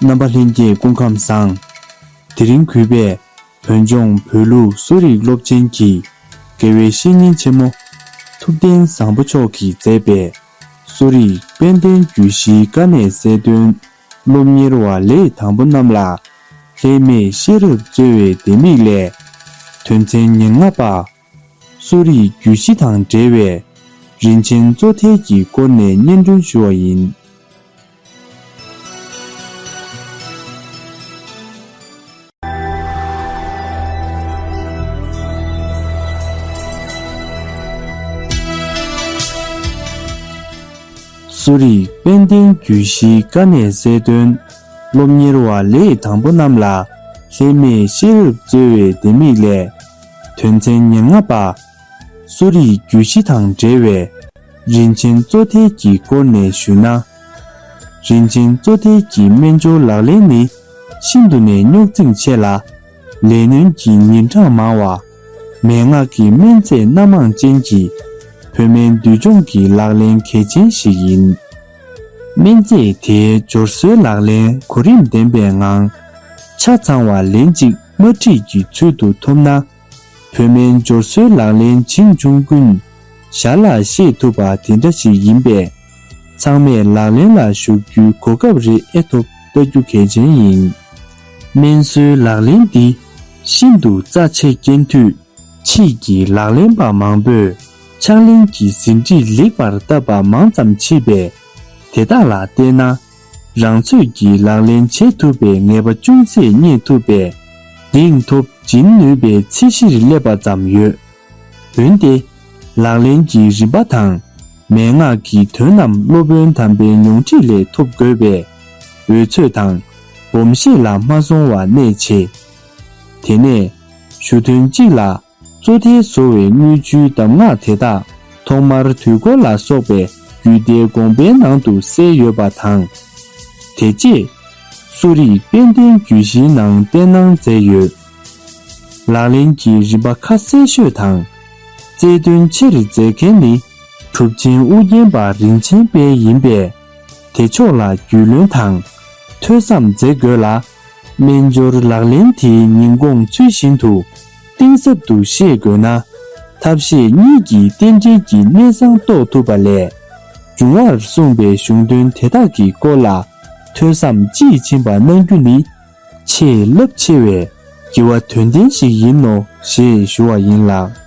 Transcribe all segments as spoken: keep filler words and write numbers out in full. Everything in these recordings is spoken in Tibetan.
རྣམ་པ་ལྷན་རྒྱས་སྐུ་ཁམས་བཟང་། དེ་རིང་གུས་པས་བོད་ལྗོངས་བོད་ལུགས་གསོ་རིག་སློབ་ཆེན་གྱི་དགེ་བའི་བཤེས་གཉེན་ཆེན་མོ་ཐུབ་བསྟན་བཟང་པོ་མཆོག་གིས་མཛད་པའི་གསོ་རིག་དཔལ་ལྡན་རྒྱུད་བཞིའི་དཀའ་གནད་གསལ་སྟོན། སློབ་གཉེར་བ་ལས་དང་པོ་རྣམས་ལ་ལྷད་མེད་ཤེས་རབ་སྩོལ་བའི་ལྡེ་མིག་ལས། དོན་ཚན་ཉེར་ལྔ་པ། གསོ་རིག་རྒྱུད་བཞི་དང་འབྲེལ་བའི་རིན་ཆེན་གཙོ་ཐལ་གྱི་སྐོར་ནས་སྙན་སྒྲོན་ཞུ་བ་ཡིན། གསོ་རིག་དཔལ་ལྡན་རྒྱུད་བཞིའི་དཀའ་གནད་གསལ་སྟོན། སློབ་གཉེར་བ་ལས་དང་པོ་རྣམས་ལ་ལྷད་མེད་ཤེས་རབ་སྩོལ་བའི་ལྡེ་མིག་ལས། དོན་ཚན་ཉེར་ལྔ་པ། གསོ་རིག་རྒྱུད་བཞི་དང་འབྲེལ་བའི་རིན་ཆེན་གཙོ་ཐལ་གྱི་སྐོར་ནས་ཞུས་ན། རིན་ཆེན་གཙོ་ཐལ་གྱི་སྨན་སྦྱོར་ལག་ལེན་ནི་ཤིན་ཏུ་ནས་རྙོག་འཛིང་ཆེ་ལ། ལས་སྣོན་གྱི་ཉིན་གྲངས་མང་བ། མན་ངག་གི་སྨན་རྫས་སྣ་མང་ཅན་གྱི་བོད་སྨན་འདུལ་སྦྱོང་གི་ལག་ལེན་གལ་ཆེན་ཞིག་ཡིན། སྨན་རྫས་དེའི་སྦྱོར་སྲོལ་ལག་ལེན་གོ་རིམ་ལྡན་པའི་ངང་ཆ་ཚང་བ་ལན་གཅིག་མ་འཁྲིད་ཀྱི་ཚུལ་དུ་ཐོབ་ན། བོད་སྨན་སྦྱོར་སྲོལ་ལག་ལེན་ཆེ་ཆུང་ཀུན་ཞར་ལ་ཤེས་ཐུབ་པ་དེ་འདྲ་ཞིག་ཡིན་པས། ཚང་མས་ལག་ལེན་ལ་ཞུགས་རྒྱུའི་གོ་སྐབས་རེ་ཨེ་ཐོབ་ལྟ་རྒྱུ་གལ་ཆེན་ཡིན། སྨན་གསོའི་ལག་ལེན་འདི་ཤིན་ཏུ་རྩ་ཆེ་རྐྱེན་དུས། ཕྱིས་ཀྱི་ལག་ལེན་པ་མང་པོས་ཕྱག་ལེན་གྱི་ཟིན་བྲིས་ལེགས་པར་བཏབ་པ་མང་ཙམ་མཆིས་པས། དེ་དག་ལ་བལྟས་ན། རང་ཚོད་ཀྱིས་ལག་ལེན་བྱེད་ཐུབ་པའི་ངེས་པ་ཅུང་ཟད་རྙེད་ཐུབ་པས། གདེང་ཐོབ་སྦྱིན་ནུས་པའི་ཚད་གཞིར་སླེབས་པ་ཙམ་ཡོད། འོན་ཏེ། ལག་ལེན་གྱི་རིམ་པ་དང་། མན་ངག་གི་དོན་རྣམས་སློབ་དཔོན་དམ་པའི་མྱོང་ཁྲིད་ལས་ཐོབ་དགོས་པས། འོལ་ཚོད་དང་། སྦོམ་ཤེས་ལ་མ་སོང་བ་གནད་ཆེ། དེ་ནས། ཞུ་དོན་གཅིག་ལ། གཙོ་ཐལ་བཟོ་བའི་དངུལ་ཆུའི་གདམས་ངག་དེ་དག་ཐོག་མར་དུས་འཁོར་ལ་སོགས་པའི་རྒྱུད་སྡེའི་དགོངས་པའི་ནང་དུ་གསལ་ཡོད་པ་དང་། དེ་རྗེས། གསོ་རིག་དཔལ་ལྡན་རྒྱུད་བཞིའི་ནང་བསྟན་གནང་མཛད་ཡོད། ལག་ལེན་གྱི་རིམ་པ་ཁ་གསལ་ཤོས་དང་། རྩལ་འདོན་ཆེར་མཛད་མཁན་ནི་གྲུབ་ཆེན་ཨུ་རྒྱན་པ་རིན་ཆེན་དཔལ་ཡིན་པས། དེ་ཕྱོགས་ལ་རྒྱུས་ལོན་དང་ཐོས་བསམ་མཛད་དགོས་ལ། སྨན་སྦྱོར་ལག་ལེན་དེའི་ཉིན་གུང་ཚུལ་བཞིན་དུ་གཏིང་ཟབ་ཏུ་ཤེས་དགོས་ན། ཐབས་ཤེས་གཉིས་ཀྱིས་རྟེན་འབྲེལ་གྱི་གནད་གསང་རྟོགས་ཐུབ་པ་ལས། འབྱུང་བར་གསུངས་པའི་གཞུང་དོན་དེ་དག་གི་སྐོར་ལ་ཐོས་བསམ་དཔྱིས་ཕྱིན་པ་གནང་རྒྱུ་ནི། ཆེས་རླབས་ཆེ་བའི་དགེ་བ་དོན་ལྡན་ཞིག་ཡིན་ནོ་ཞེས་ཞུ་བ་ཡིན་ལགས།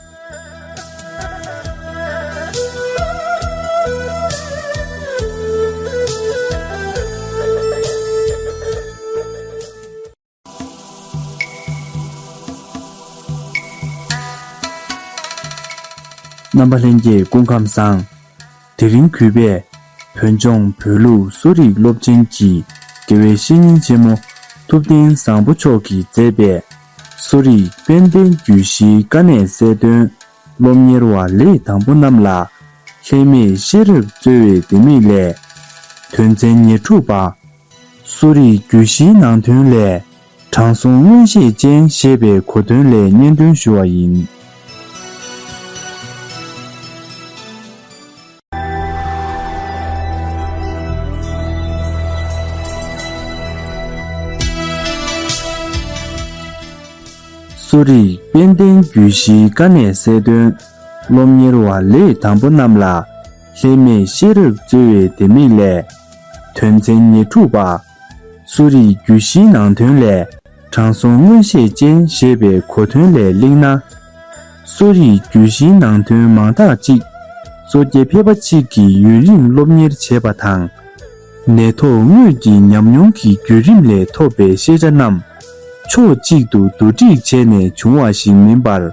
རྣམ་པ་ལྷན་རྒྱས་སྐུ་ཁམས་བཟང་། དེ་རིང་གུས་པས་བོད་ལྗོངས་བོད་ལུགས་གསོ་རིག་སློབ་ཆེན་གྱི་དགེ་བའི་བཤེས་གཉེན་ཆེན་མོ་ཐུབ་བསྟན་བཟང་པོ་མཆོག་གིས་མཛད་པའི་གསོ་རིག་དཔལ་ལྡན་རྒྱུད་བཞིའི་དཀའ་གནད་གསལ་སྟོན། སློབ་གཉེར་བ་ལས་དང་པོ་རྣམས་ལ་ལྷད་མེད་ཤེས་རབ་སྩོལ་བའི་ལྡེ་མིག་ལས། དོན་ཚན་ཉེར་དྲུག་པ། གསོ་རིག་རྒྱུད་བཞིའི་ནང་དོན་ལས། དྲང་སྲོང་མངོན་ཤེས་ཅན་ཞེས་པའི་གོ་དོན་ལས་སྙན་སྒྲོན་ཞུ་བ་ཡིན། གསོ་རིག་དཔལ་ལྡན་རྒྱུད་བཞིའི་དཀའ་གནད་གསལ་སྟོན། སློབ་གཉེར་བ་ལས་དང་པོ་རྣམས་ལ་ལྷད་མེད་ཤེས་རབ་སྩོལ་བའི་ལྡེ་མིག་ལས། དོན་ཚན་ཉེར་དྲུག་པ། གསོ་རིག་རྒྱུད་བཞིའི་ནང་དོན་ལས། དྲང་སྲོང་མངོན་ཤེས་ཅན་ཞེས་པའི་གོ་དོན་ལས་གླེང་ན། གསོ་རིག་རྒྱུད་བཞིའི་ནང་དོན་མང་དག་ཅིག་གསོ་དཀྱིལ་ཕལ་པ་གཅིག་གིས་ཡུན་རིང་སློབ་གཉེར་བྱས་པ་དང་། ནད་ཐོག་དངོས་ཀྱི་ཉམས་མྱོང་གི་བརྒྱུད་རིམ་ལས་ཐོབ་པའི་ཤེས་བྱ་རྣམས་ཕྱོགས་གཅིག་ཏུ་བསྡུ་སྒྲིག་བྱས་ནས་བྱུང་བ་ཞིག་མིན་པར།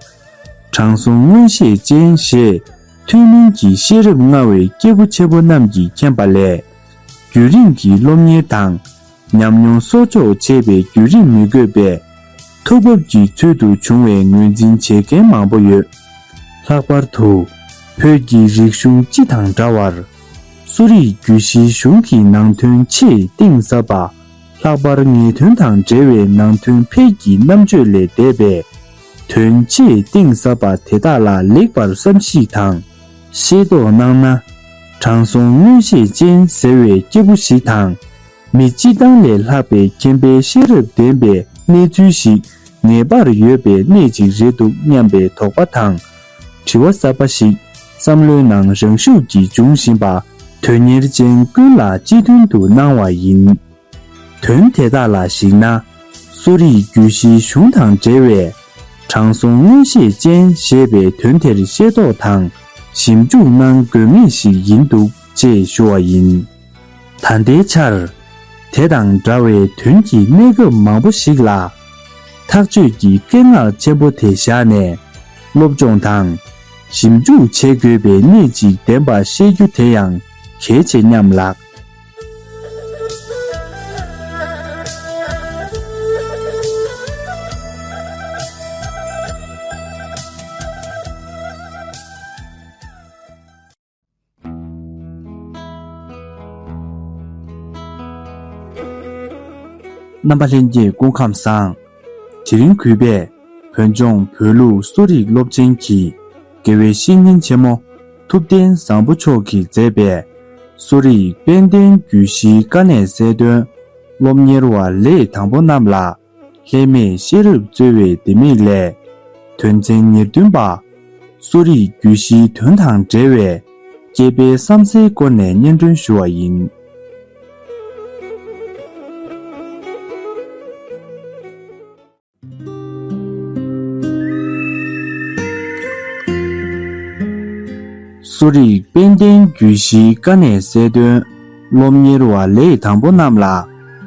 དྲང་སྲོང་མངོན་ཤེས་ཅན་ཞེས་ཐུན་མིན་གྱི་ཤེས་རབ་མངའ་བའི་སྐྱེས་བུ་ཆེན་པོ་རྣམས་ཀྱིས་མཁྱེན་པ་ལས། རྒྱུན་རིང་གི་སློབ་གཉེར་དང་། ཉམས་མྱོང་གསོག་འཇོག་བྱེད་པའི་བརྒྱུད་རིམ་མི་དགོས་པས། ཐུགས་བབ་ཀྱི་ཚུལ་དུ་བྱུང་བའི་ངོས་འཛིན་བྱེད་མཁན་མང་པོ་ཡོད། ལྷག་པར་དུ། བོད་ཀྱི་རིག་གཞུང་སྤྱི་དང་འདྲ་བར། གསོ་རིག་རྒྱུད་བཞིའི་གཞུང་གི་ནང་དོན་ཆེས་གཏིང་ཟབ་པ། ལྷག་པར་ངེས་དོན་དང་འབྲེལ་བའི་ནང་དོན་ཕལ་གྱི་རྣམ་དཔྱོད་ལས་འདས་པས། དོན་ཆེས་གཏིང་ཟབ་པ་དེ་དག་ལ་ལེགས་པར་བསམ་གཞིག་དང་། ཤེས་རྟོགས་གནང་ན། དྲང་སྲོང་མངོན་ཤེས་ཅན་ཟེར་བའི་སྐྱེས་བུ་ཞིག་དང་། མི་སྤྱིར་བཏང་ལས་ལྷག་པའི་མཁྱེན་པའི་ཤེས་རབ་ལྡན་པའི་གནས་ཚུལ་ཞིག་ངེས་པར་ཡོད་པའི་གནས་ཅིག་རེད་འདུག་སྙམ་པའི་དོགས་པ་དང་། དྲི་བ་གསར་པ་ཞིག་བསམ་བློའི་ནང་རང་ཤུགས་ཀྱིས་འབྱུང་བཞིན་པ། དོན་གཉེར་ཅན་ཀུན་ལ་སྤྱི་མཐུན་དུ་གནང་བ་ཡིན། དོན་དེ་དག་ལ་གཞིགས་ན། གསོ་རིག་རྒྱུད་བཞིའི་གཞུང་དང་འབྲེལ་བའི་དྲང་སྲོང་མངོན་ཤེས་ཅན་ཞེས་པའི་དོན་དེར་ཤེས་རྟོགས་དང་ཞིབ་འཇུག་གནང་དགོས་ངེས་ཤིག་ཡིན་འདུག་ཅེས་ཞུ་བ་ཡིན། ད་ལྟའི་ཆར། དེ་དང་འདྲ་བའི་དོན་གྱི་གནས་སྐབས་མང་པོ་ཞིག་ལ། ཐག་གཅོད་ཀྱི་སྐད་ངག་ཆེན་པོ་དེ་བཞག་ནས། སློབ་སྦྱོང་དང་། ཞིབ་འཇུག་བྱེད་དགོས་པའི་གནད་ཅིག་བདེན་པ་ཤེས་རྒྱུ་དེ་ཡང་གལ་ཆེ་སྙམ་ལགས། རྣམ་པ་ལྷན་རྒྱས་སྐུ་ཁམས་བཟང་། དེ་རིང་གུས་པས་བོད་ལྗོངས་བོད་ལུགས་གསོ་རིག་སློབ་ཆེན་གྱི་དགེ་བའི་བཤེས་གཉེན་ཆེན་མོ་ཐུབ་བསྟན་བཟང་པོ་མཆོག་གིས་མཛད་པའི་གསོ་རིག་དཔལ་ལྡན་རྒྱུད་བཞིའི་དཀའ་གནད་གསལ་སྟོན་སློབ་གཉེར་བ་ལས་དང་པོ་རྣམས་ལ། ལྷད་མེད་ཤེས་རབ་སྩོལ་བའི་ལྡེ་མིག་ལས། དོན་ཚན་ཉེར་བདུན་པ། གསོ་རིག་རྒྱུད་བཞིའི་དོན་དང་འབྲེལ་བའི་སྐྱེས་པའི་བསམ་སེལ་སྐོར་ནས་སྙན་སྒྲོན་ཞུ་བ་ཡིན། གསོ་རིག་དཔལ་ལྡན་རྒྱུད་བཞིའི་དཀའ་གནད་གསལ་སྟོན་སློབ་གཉེར་བ་ལས་དང་པོ་རྣམས་ལ་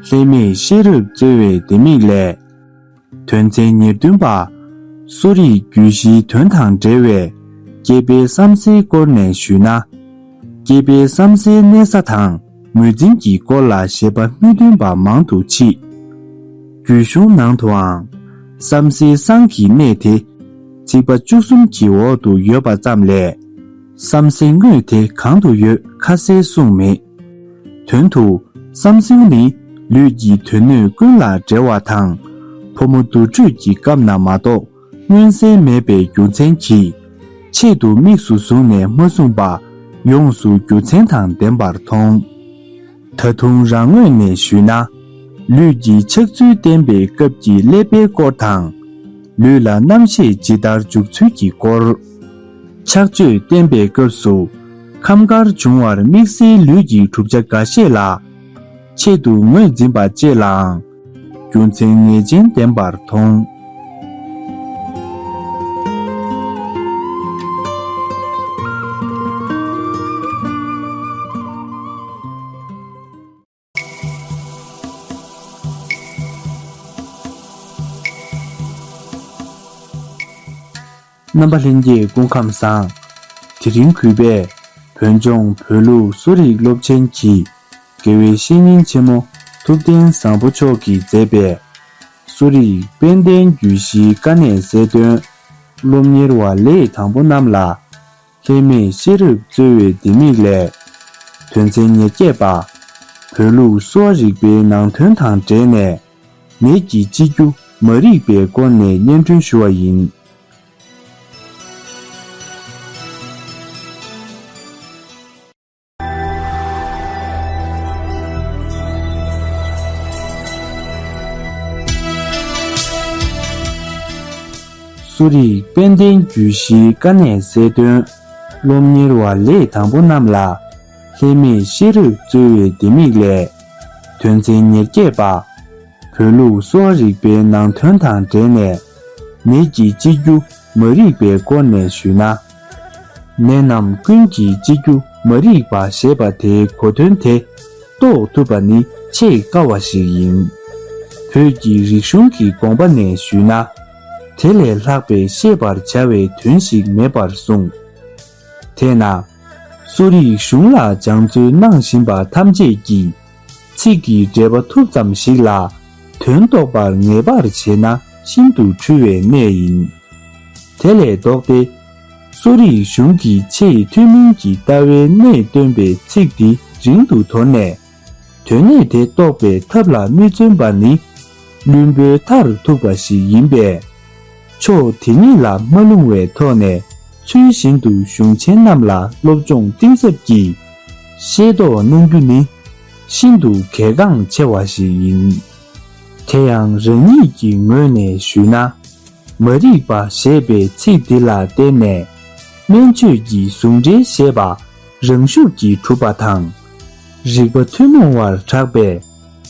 ལྷད་མེད་ཤེས་རབ་སྩོལ་བའི་ལྡེ་མིག་ལས། དོན་ཚན་ཉེར་བདུན་པ། གསོ་རིག་རྒྱུད་བཞིའི་དོན་དང་འབྲེལ་བའི་སྐྱེས་པའི་བསམ་སེལ་སྐོར་ནས་ཞུས་ན། སྐྱེས་པའི་བསམ་སེལ་གནས་ས་དང་ངོས་འཛིན་གྱི་སྐོར་ལ་བཞེད་པ་མི་མཐུན་པ་མང་དུ་མཆིས། རྒྱུད་གཞུང་ནང་དུའང་། བསམ་སེལ་སྲང་གི་གནས་དེ་ཚིགས་པ་བཅུ་གསུམ་གྱི་འོག་ཏུ་ཡོད་པ་ཙམ་ལས། བསམ་སེལ་དངོས་དེ་གང་དུ་ཡོད་ཁ་གསལ་གསུངས་མེད། དོན་དུ་བསམ་སེལ་ནི་ལུས་ཀྱི་དོན་སྣོད་ཀུན་ལ་འབྲེལ་བ་དང་། ཕོ་མོ་འདུ་འཕྲོད་ཀྱི་སྐབས་ན་མ་གཏོགས་མངོན་གསལ་མེད་པའི་རྒྱུ་མཚན་གྱིས་ཆེད་དུ་དམིགས་སུ་བཟུང་ནས་མ་གསུངས་པ་ཡོངས་སུ་རྒྱུ་མཚན་དང་ལྡན་པར་མཐོང་། ད་དུང་རང་ངོས་ནས་ཞུས་ན། ལུས་ཀྱི་ཆགས་ཚུལ་བསྟན་པའི་སྐབས་ཀྱི་ཀླད་པའི་སྐོར་དང་། ལུས་ལ་རྣམ་ཤེས་ཇི་ལྟར་འཇུག་ཚུལ་གྱི་སྐོར། ཆགས་སྤྱོད་བསྟན་པའི་སྐབས་སུ་ཁམས་དཀར་འབྱུང་བར་དམིགས་བསལ་ལུས་ཀྱི་གྲུབ་ཆ་འགའ་ཤས་ལ་ཆེད་དུ་ངོས་འཛིན་པ་བཅས་ལའང་རྒྱུ་མཚན་ངེས་ཅན་ལྡན་པར་མཐོང་། རྣམ་པ་ལྷན་རྒྱས་སྐུ་ཁམས་བཟང་། དེ་རིང་གུས་པས་བོད་ལྗོངས་བོད་ལུགས་གསོ་རིག་སློབ་ཆེན་གྱི་དགེ་བའི་བཤེས་གཉེན་ཆེན་མོ་ཐུབ་བསྟན་བཟང་པོ་མཆོག་གིས་མཛད་པའི་གསོ་རིག་དཔལ་ལྡན་རྒྱུད་བཞིའི་དཀའ་གནད་གསལ་སྟོན་སློབ་གཉེར་བ་ལས་དང་པོ་རྣམས་ལ། ལྷད་མེད་ཤེས་རབ་སྩོལ་བའི་ལྡེ་མིག་ལས། དོན་ཚན་ཉེར་བརྒྱད་པ། བོད་ལུགས་གསོ་བ་རིག་པའི་ནང་དོན་དང་འབྲེལ་ནས། ནད་ཀྱི་སྤྱི་རྒྱུ་མ་རིག་པའི་སྐོར་ནས་སྙན་སྒྲོན་ཞུ་བ་ཡིན། གསོ་རིག་དཔལ་ལྡན་རྒྱུད་བཞིའི་དཀའ་གནད་གསལ་སྟོན་སློབ་གཉེར་བ་ལས་དང་པོ་རྣམས་ལ་ལྷད་མེད་ཤེས་རབ་སྩོལ་བའི་ལྡེ་མིག་ལས། དོན་ཚན་ཉེར་བརྒྱད་པ། བོད་ལུགས་གསོ་བ་རིག་པའི་ནང་དོན་དང་འབྲེལ་ནས། ནད་ཀྱི་སྤྱི་རྒྱུ་མ་རིག་པའི་སྐོར་ནས་ཞུས་ན། ནད་རྣམས་ཀུན་གྱི་སྤྱི་རྒྱུ་མ་རིག་པ་ཞེས་པ་དེའི་གོ་དོན་དེ་རྟོགས་ཐུབ་པ་ནི་ཆེས་དཀའ་བ་ཞིག་ཡིན། བོད་ཀྱི་རིག་གཞུང་གི་དགོངས་པ་ནས་ཞུས་ན། དེ་ལས་ལྷག་པའི་ཤེས་པར་བྱ་བའི་དོན་ཞིག་མེད་པར་གསུངས། དེས་ན། གསོ་རིག་གཞུང་ལ་སྦྱང་བརྩོན་གནང་བཞིན་པ་ཐམས་ཅད་ཀྱིས། ཚིག་གི་འགྲེལ་པ་ཐུབ་ཙམ་ཞིག་ལ་དོན་རྟོགས་པར་ངེས་པར་བྱས་ན་ཤིན་ཏུ་འཁྲུལ་བའི་གནས་ཡིན། དེ་ལས་ལྡོག་སྟེ། གསོ་རིག་གཞུང་གི་ཆེས་ཐུན་མིན་གྱི་ལྟ་བའི་གནད་སྟོན་པའི་ཚིག་འདི་རིང་དུ་དོར་ནས། དོན་གནད་དེ་རྟོགས་པའི་ཐབས་ལ་མི་བརྩོན་པ་ནི་བླུན་པོའི་མཐར་ཐུག་པ་ཞིག་ཡིན་པས། ཕྱོགས་དེ་ཉིད་ལ་མ་ལྷུང་བའི་ཐོག་ནས་ཚུལ་བཞིན་དུ་གཞུང་ཆེན་རྣམས་ལ་སློབ་སྦྱོང་གཏིང་ཟབ་ཀྱིས་ཤེས་རྟོགས་གནང་རྒྱུ་ནི། ཤིན་ཏུ་གལ་འགངས་ཆེ་བ་ཞིག་ཡིན། དེ་ཡང་རང་ཉིད་ཀྱི་ངོས་ནས་ཞུས་ན། མ་རིག་པ་ཞེས་པའི་ཚིག་འདི་ལ་བརྟེན་ནས་སྨན་བཅོས་ཀྱི་ཟུང་འབྲེལ་ཞེས་པ་རང་ཤུགས་ཀྱིས་གྲུབ་པ་དང་། རིག་པ་ཐུན་མོང་བར་གྲགས་པའི་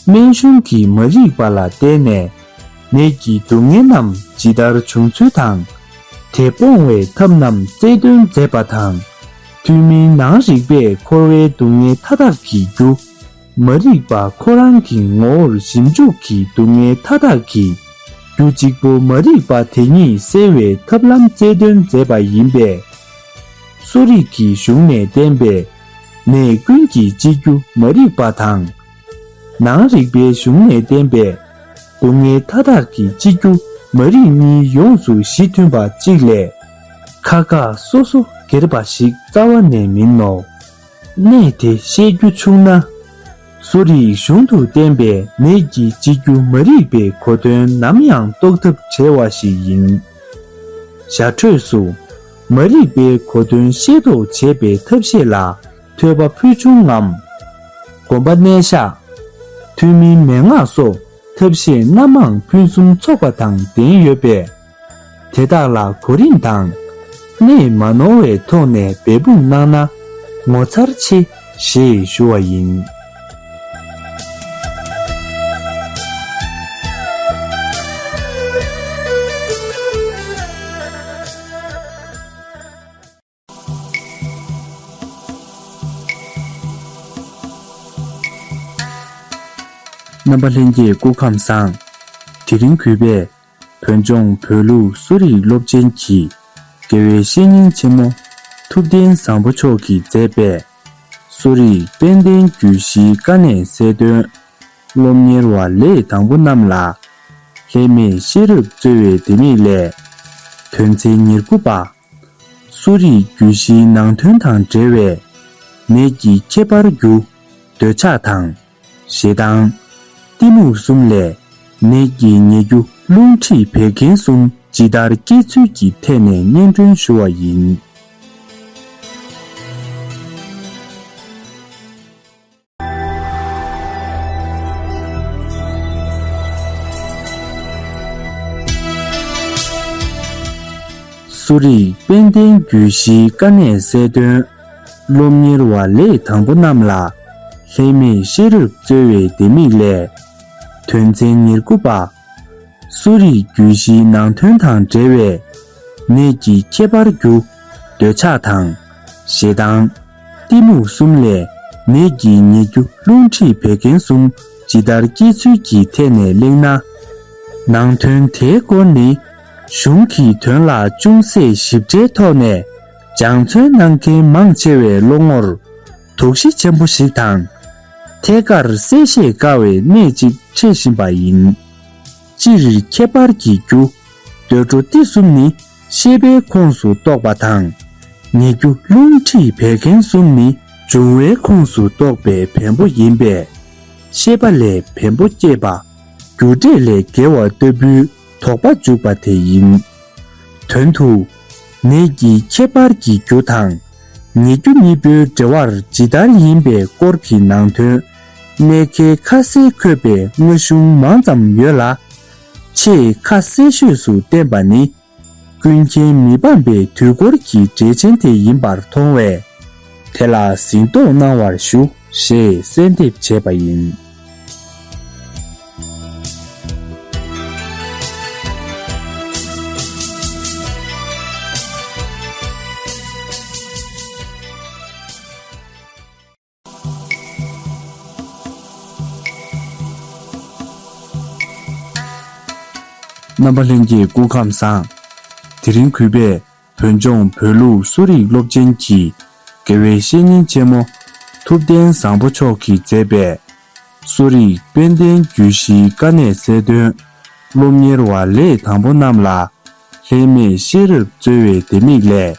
སྨན་གཞུང་གིས་མ་རིག་པ་ལ་བརྟེན་ནས་ནད་ཀྱི་སྡུག་བསྔལ་རྣམས་ཇི་ལྟར་བྱུང་ཚུལ་དང་། དེ་སྤོང་བའི་ཐབས་རྣམས་རྩལ་འདོན་མཛད་པ་དང་། ཐུན་མིན་ནང་རིག་པས་འཁོར་བའི་སྡུག་བསྔལ་མཐའ་དག་གི་རྒྱུ། མ་རིག་པ་ཁོ་རང་གི་ངོ་བོར་ཞིབ་འཇུག་གིས་སྡུག་བསྔལ་མཐའ་དག་གི་རྒྱུ་གཅིག་པུ་མ་རིག་པ་དེ་ཉིད་སེལ་བའི་ཐབས་ལམ་རྩལ་འདོན་མཛད་པ་ཡིན་པས། གསོ་རིག་གི་གཞུང་ནས་བསྟན་པའི་ནད་ཀུན་གྱི་སྤྱི་རྒྱུ་མ་རིག་པ་དང་། ནང་རིག་པའི་གཞུང་ནས་བསྟན་པའི་སྡུག་བསྔལ་མཐའ་དག་གི་སྤྱི་རྒྱུ་མ་རིག་གཉིས་ཡོངས་སུ་གཞི་མཐུན་པ་གཅིག་ལས། ཁ་ཁ་སོ་སོ་སྒེར་པ་ཞིག་རྩ་བ་ནས་མིན་ནོ། གནད་དེ་ཤེས་རྒྱུ་ཆུང་ན། གསོ་རིག་གཞུང་དུ་བསྟན་པའི་ནད་ཀྱི་སྤྱི་རྒྱུ་མ་རིག་པའི་གོ་དོན་ནམ་ཡང་རྟོགས་ཐབས་བྲལ་བ་ཞིག་ཡིན། ཞར་འཕྲོས་སུ། མ་རིག་པའི་གོ་དོན་ཤེས་རྟོགས་བྱེད་པའི་ཐབས་ཤེས་ལ་ཐོས་པ་ཕུལ་བྱུང་ངམ། སྒོམ་པ་གནས་བཞག་ཐུན་མིན་མན་ངག་སོགས་ཐབས་ཤེས་སྣ་མང་ཕུན་སུམ་ཚོགས་པ་དང་ལྡན་ཡོད་པས། དེ་དག་ལ་གོ་རིམ་དང་། གནད་མ་ནོར་བའི་ཐོག་ནས་འབད་འབུངས་གནང་ན་ངོ་མཚར་ཆེ་ཞེས་ཞུ་བ་ཡིན། རྣམ་པ་ལྷན་རྒྱས་སྐུ་ཁམས་བཟང་། དེ་རིང་གུས་པས། བོད་ལྗོངས་བོད་ལུགས་གསོ་རིག་སློབ་ཆེན་གྱི་དགེ་བའི་བཤེས་གཉེན་ཆེན་མོ་ཐུབ་བསྟན་བཟང་པོ་མཆོག་གིས་མཛད་པའི་གསོ་རིག་དཔལ་ལྡན་རྒྱུད་བཞིའི་དཀའ་གནད་གསལ་སྟོན། སློབ་གཉེར་བ་ལས་དང་པོ་རྣམས་ལ་ལྷད་མེད་ཤེས་རབ་སྩོལ་བའི་ལྡེ་མིག་ལས། དོན་ཚན་ཉེར་དགུ་པ། གསོ་རིག་རྒྱུད་བཞིའི་ནང་དོན་དང་འབྲེལ་བའི་ནད་ཀྱི་ཁྱད་པར་རྒྱུ། འདོད་ཆགས་དང་། ཞེ་སྡང་། གཏི་མུག་གསུམ་ལས་ནད་ཀྱི་ཉེ་རྒྱུ་རླུང་མཁྲིས་བད་ཀན་གསུམ་ཇི་ལྟར་སྐྱེ་ཚུལ་གྱི་ཐད་ནས་སྙན་སྒྲོན་ཞུ་བ་ཡིན། གསོ་རིག་དཔལ་ལྡན་རྒྱུད་བཞིའི་དཀའ་གནད་གསལ་སྟོན། སློབ་གཉེར་བ་ལས་དང་པོ་རྣམས་ལ་ལྷད་མེད་ཤེས་རབ་སྩོལ་བའི་ལྡེ་མིག་ལས། དོན་ཚན་ཉེར་དགུ་པ། གསོ་རིག་རྒྱུད་བཞིའི་ནང་དོན་དང་འབྲེལ་བའི་ནད་ཀྱི་ཁྱད་པར་རྒྱུ། འདོད་ཆགས་དང་། ཞེ་སྡང་། གཏི་མུག་གསུམ་ལས་ནད་ཀྱི་ཉེ་རྒྱུ་རླུང་མཁྲིས་བད་ཀན་གསུམ་ཇི་ལྟར་སྐྱེ་ཚུལ་གྱི་ཐད་ནས་གླེང་ན། ནང་དོན་དེའི་སྐོར་ནི་གཞུང་གི་དོན་ལ་ཅུང་ཟད་ཞིབ་ཕྲའི་ཐོག་ནས་སྦྱང་བརྩོན་གནང་མཁན་མང་ཆེ་བའི་བློ་ངོར་དོགས་གཞི་ཆེན་པོ་ཞིག་དང་། ཐད་ཀར་གསལ་བཤད་དཀའ་བའི་གནད་ཅིག་འཕྲད་བཞིན་པ་ཡིན། སྤྱིར་ཁྱད་པར་གྱི་རྒྱུ། དུད་འགྲོ་ཏི་གསུམ་ནི་ཤེས་པའི་ཁོངས་སུ་གཏོགས་པ་དང་། ཉེ་རྒྱུ་རླུང་མཁྲིས་བད་ཀན་གསུམ་ནི་འབྱུང་བའི་ཁོངས་སུ་གཏོགས་པའི་བེམ་པོ་ཡིན་པས། ཤེས་པ་ལས་བེམ་པོ་སྐྱེས་པ། རྒྱུ་འབྲས་ལས་འགལ་བ་ལྟ་བུའི་དོགས་པ་འཇུག་པ་དེ་ཡིན། དོན་དུ། ནད་ཀྱི་ཁྱད་པར་གྱི་རྒྱུ་དང་། ཉེ་རྒྱུ་གཉིས་པོའི་འབྲེལ་བར་ཇི་ལྟར་ཡིན་པའི་སྐོར་གྱི་ནང་དོན། གནད་འགག་ཁ་གསལ་འཁོད་པའི་རྔ་གཞུང་མང་ཙམ་ཡོད་ལ། ཆེས་ཁ་གསལ་ཤོས་སུ་བསྟན་པ་ནི། ཀུན་མཁྱེན་མི་ཕམ་པའི་དུས་འཁོར་གྱི་འགྲེལ་ཆེན་དེ་ཡིན་པར་མཐོང་བས། དེ་ལ་གཟེངས་རྟོག་གནང་བར་ཞུ་ཞེས་གསལ་འདེབས་བྱས་པ་ཡིན། རྣམ་པ་ལྷན་རྒྱས་སྐུ་ཁམས་བཟང་། དེ་རིང་གུས་པས་བོད་ལྗོངས་བོད་ལུགས་གསོ་རིག་སློབ་ཆེན་གྱི་དགེ་བའི་བཤེས་གཉེན་ཆེན་མོ་ཐུབ་བསྟན་བཟང་པོ་མཆོག་གིས་མཛད་པའི་གསོ་རིག་དཔལ་ལྡན་རྒྱུད་བཞིའི་དཀའ་གནད་གསལ་སྟོན། སློབ་གཉེར་བ་ལས་དང་པོ་རྣམས་ལ་ལྷད་མེད་ཤེས་རབ་སྩོལ་བའི་ལྡེ་མིག་ལས།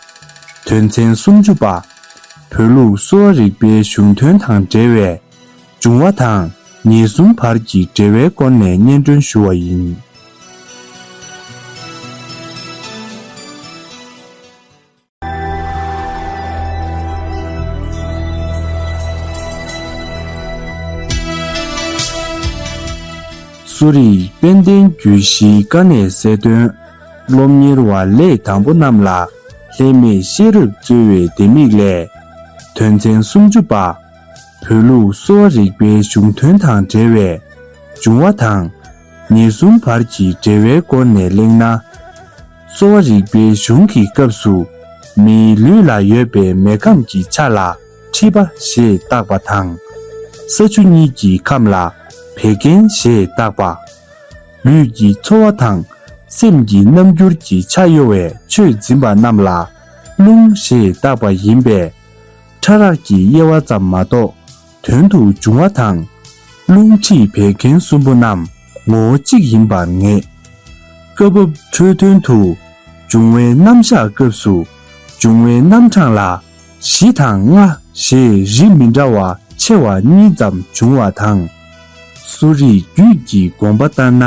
དོན་ཚན་སུམ་ཅུ་པ། བོད་ལུགས་གསོ་བ་རིག་པའི་གཞུང་དོན་དང་འབྲེལ་བའི་འབྱུང་བ་དང་ཉེས་གསུམ་བར་གྱི་འབྲེལ་བའི་སྐོར་ནས་སྙན་སྒྲོན་ཞུ་བ་ཡིན། གསོ་རིག་དཔལ་ལྡན་རྒྱུད་བཞིའི་དཀའ་གནད་གསལ་སྟོན། སློབ་གཉེར་བ་ལས་དང་པོ་རྣམས་ལ་ལྷད་མེད་ཤེས་རབ་སྩོལ་བའི་ལྡེ་མིག་ལས། དོན་ཚན་སུམ་ཅུ་པ། བོད་ལུགས་གསོ་བ་རིག་པའི་གཞུང་དོན་དང་འབྲེལ་བའི་འབྱུང་བ་དང་ཉེས་ལྟུང་བར་གྱི་འབྲེལ་བའི་སྐོར་ནས་གླེང་ན། གསོ་བ་རིག་པའི་གཞུང་གི་སྐབས་སུ་མིའི་ལུས་ལ་ཡོད་པའི་མེ་ཁམས་ཀྱི་ཆ་ལ་མཁྲིས་པ་ཞེས་བཏགས་པ་དང་། ས་ཆུ་གཉིས་ཀྱི་ཁམས་ལ་བད་ཀན་ཞེས་བཏགས་པ། ལུས་ཀྱི་ཚོར་བ་དང་སེམས་ཀྱི་རྣམ་འགྱུར་གྱི་ཆ་གཡོ་བའི་ཆོས་འཛིན་པ་རྣམས་ལ་རླུང་ཞེས་བཏགས་པ་ཡིན་པས། ཕྲ་རགས་ཀྱི་དབྱེ་བ་ཙམ་མ་གཏོགས་དོན་དུ་འབྱུང་བ་དང་། རླུང་མཁྲིས་བད་ཀན་གསུམ་པོ་རྣམས་ངོ་བོ་གཅིག་ཡིན་པར་ངེས། སྐབས་བབ་འཕྲོས་དོན་དུ་འབྱུང་བའི་རྣམ་གཞག་སྐབས་སུ་འབྱུང་བའི་རྣམ་གྲངས་ལ་བཞི་དང་ལྔ་ཞེས་རིགས་མི་འདྲ་བ་ཆེ་བ་གཉིས་ཙམ་འབྱུང་བ་དང་། གསོ་རིག་རྒྱུད་ཀྱི་དགོངས་པ་ལྟར་ན།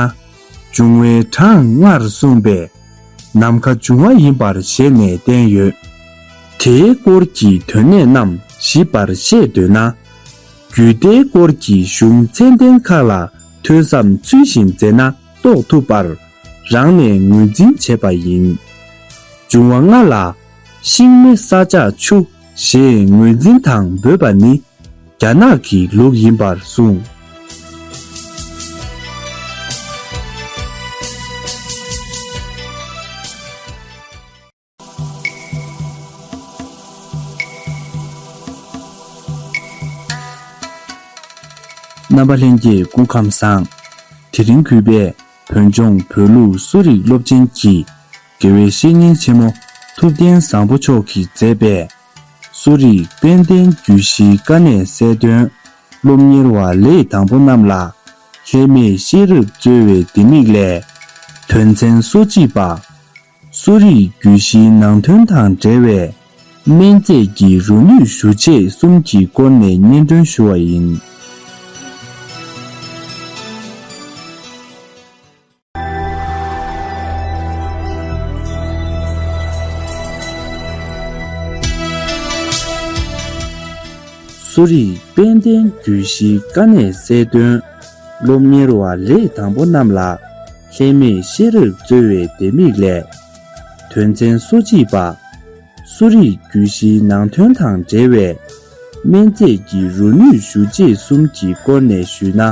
འབྱུང་བའི་གྲངས་ལྔར་གསུངས་པས། ནམ་མཁའ་འབྱུང་བ་ཡིན་པར་བཞེད་ནས་བསྟན་ཡོད། དེའི་སྐོར་གྱི་དོན་གནད་རྣམས་ཞིབ་པར་ཤེས་འདོད་ན། རྒྱུད་སྡེའི་སྐོར་གྱི་གཞུང་ཚད་ལྡན་ཁག་ལ་ཐོས་བསམ་ཚུལ་བཞིན་མཛད་ན་རྟོགས་ཐུབ་པར་རང་ནས་ངོས་འཛིན་བྱས་པ་ཡིན། འབྱུང་བ་ལྔ་ལ་ཤིང་མེ་ས་ལྕགས་ཆུ་ཞེས་ངོས་འཛིན་དང་འབོད་པ་ནི། རྒྱ་ནག་གི་ལུགས་ཡིན་པར་གསུངས། རྣམ་པ་ལྷན་རྒྱས་སྐུ་ཁམས་བཟང་། དེ་རིང་གུས་པས་བོད་ལྗོངས་བོད་ལུགས་གསོ་རིག་སློབ་ཆེན་གྱི་དགེ་བའི་བཤེས་གཉེན་ཆེན་མོ་ཐུབ་བསྟན་བཟང་པོ་མཆོག་གིས་མཛད་པའི། གསོ་རིག་དཔལ་ལྡན་རྒྱུད་བཞིའི་དཀའ་གནད་གསལ་སྟོན། སློབ་གཉེར་བ་ལས་དང་པོ་རྣམས་ལ་ལྷད་མེད་ཤེས་རབ་སྩོལ་བའི་ལྡེ་མིག་ལས། དོན་ཚན་སོ་གཅིག་པ། གསོ་རིག་རྒྱུད་བཞིའི་ནང་དོན་དང་འབྲེལ་བའི་སྨན་རྫས་ཀྱི་རོ་ནུས་ཞུ་བྱེད་གསུམ་གྱི་སྐོར་ནས་སྙན་སྒྲོན་ཞུ་བ་ཡིན། གསོ་རིག་དཔལ་ལྡན་རྒྱུད་བཞིའི་དཀའ་གནད་གསལ་སྟོན། སློབ་གཉེར་བ་ལས་དང་པོ་རྣམས་ལ་ལྷད་མེད་ཤེས་རབ་སྩོལ་བའི་ལྡེ་མིག་ལས། དོན་ཚན་སོ་གཅིག་པ། གསོ་རིག་རྒྱུད་བཞིའི་ནང་དོན་དང་འབྲེལ་བའི་སྨན་རྫས་ཀྱི་རོ་ནུས་ཞུ་བྱེད་གསུམ་གྱི་སྐོར་ནས་ཞུས་ན།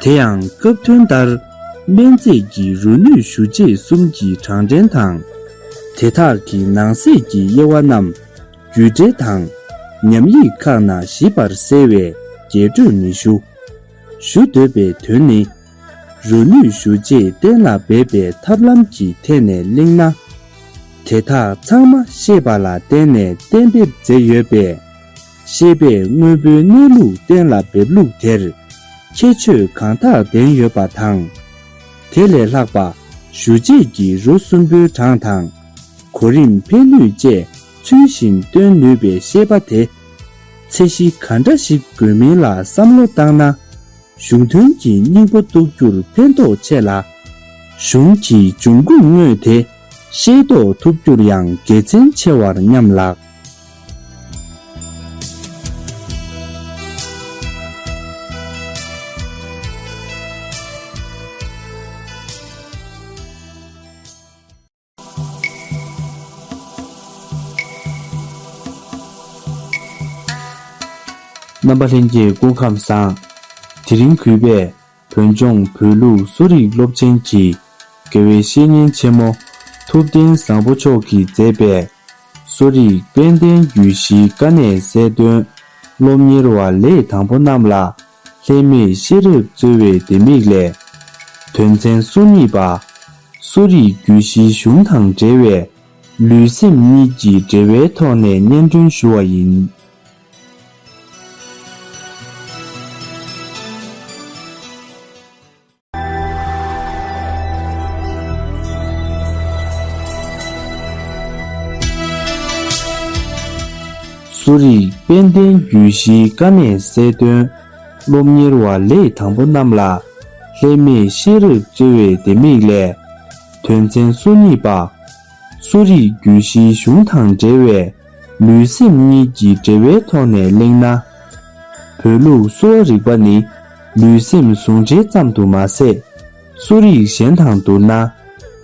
དེ་ཡང་སྐབས་དོན་ལྟར་སྨན་རྫས་ཀྱི་རོ་ནུས་ཞུ་བྱེད་གསུམ་གྱི་གྲངས་འདྲེན་དང་། དེ་དག་གི་ནང་གསེས་ཀྱི་དབྱེ་བ་རྣམས་རྒྱུད་འགྲེལ་དང་ཉམས་ཡིག་ཁག་ནང་ཞིབ་པར་གསལ་བས་རྒྱས་སྤྲོས་མི་ཞུ། ཞུ་འདོད་པའི་དོན་ནི། རོ་ནུས་ཞུ་བྱེད་གཏན་ལ་འབེབས་པའི་ཐབས་ལམ་གྱི་ཐད་ནས་གླེང་ན། དེ་དག་ཚང་མ་ཤེས་པ་ལ་བརྟེན་ནས་གཏན་འབེབས་མཛད་ཡོད་པས། ཤེས་པས་དངོས་པོའི་གནས་ལུགས་གཏན་ལ་འབེབས་ལུགས་དེར་ཁྱད་ཆོས་གང་དག་ལྡན་ཡོད་པ་དང་། དེ་ལས་ལྷག་པ་ཞུ་བྱེད་ཀྱི་རོ་གསུམ་པོའི་གྲངས་དང་། གོ་རིམ་འཕེན་ནུས་བཅས་ཚུལ་བཞིན་སྟོན་ནུས་པའི་ཤེས་པ་དེ། ཚད་གཞི་ག་འདྲ་ཞིག་དགོས་མིན་ལ་བསམ་བློ་བཏང་ན། གཞུང་དོན་གྱི་སྙིང་པོ་རྟོགས་རྒྱུར་ཕན་ཐོགས་ཆེ་ལ། གཞུང་གི་འབྱུང་ཁུངས་དངོས་དེ་ཤེས་རྟོགས་ཐུབ་རྒྱུར་ཡང་དགེ་མཚན་ཆེ་བར་སྙམ་ལགས། རྣམ་པ་ལྷན་རྒྱས་སྐུ་ཁམས་བཟང་། དེ་རིང་གུས་པས་བོད་ལྗོངས་བོད་ལུགས་གསོ་རིག་སློབ་ཆེན་གྱི་དགེ་བའི་བཤེས་གཉེན་ཆེན་མོ་ཐུབ་བསྟན་བཟང་པོ་མཆོག་གིས་མཛད་པའི་གསོ་རིག་དཔལ་ལྡན་རྒྱུད་བཞིའི་དཀའ་གནད་གསལ་སྟོན། སློབ་གཉེར་བ་ལས་དང་པོ་རྣམས་ལ་ལྷད་མེད་ཤེས་རབ་སྩོལ་བའི་ལྡེ་མིག་ལས། དོན་ཚན་སོ་གཉིས་པ། གསོ་རིག་རྒྱུད་བཞིའི་གཞུང་དང་འབྲེལ་བའི་ལུས་སེམས་གཉིས་ཀྱི་འབྲེལ་བའི་ཐོག་ནས་སྙན་སྒྲོན་ཞུ་བ་ཡིན། གསོ་རིག་དཔལ་ལྡན་རྒྱུད་བཞིའི་དཀའ་གནད་གསལ་སྟོན། སློབ་གཉེར་བ་ལས་དང་པོ་རྣམས་ལ་ལྷད་མེད་ཤེས་རབ་སྩོལ་བའི་ལྡེ་མིག་ལས། དོན་ཚན་སོ་གཉིས་པ། གསོ་རིག་རྒྱུད་བཞིའི་གཞུང་དང་འབྲེལ་བའི་ལུས་སེམས་གཉིས་ཀྱི་འབྲེལ་བའི་ཐོག་ནས་གླེང་ན། བོད་ལུགས་གསོ་བ་རིག་པ་ནི་ལུས་སེམས་ཟུང་འབྲེལ་ཙམ་དུ་མ་ཟད། གསོ་རིག་གཞན་དང་བསྡུར་ན།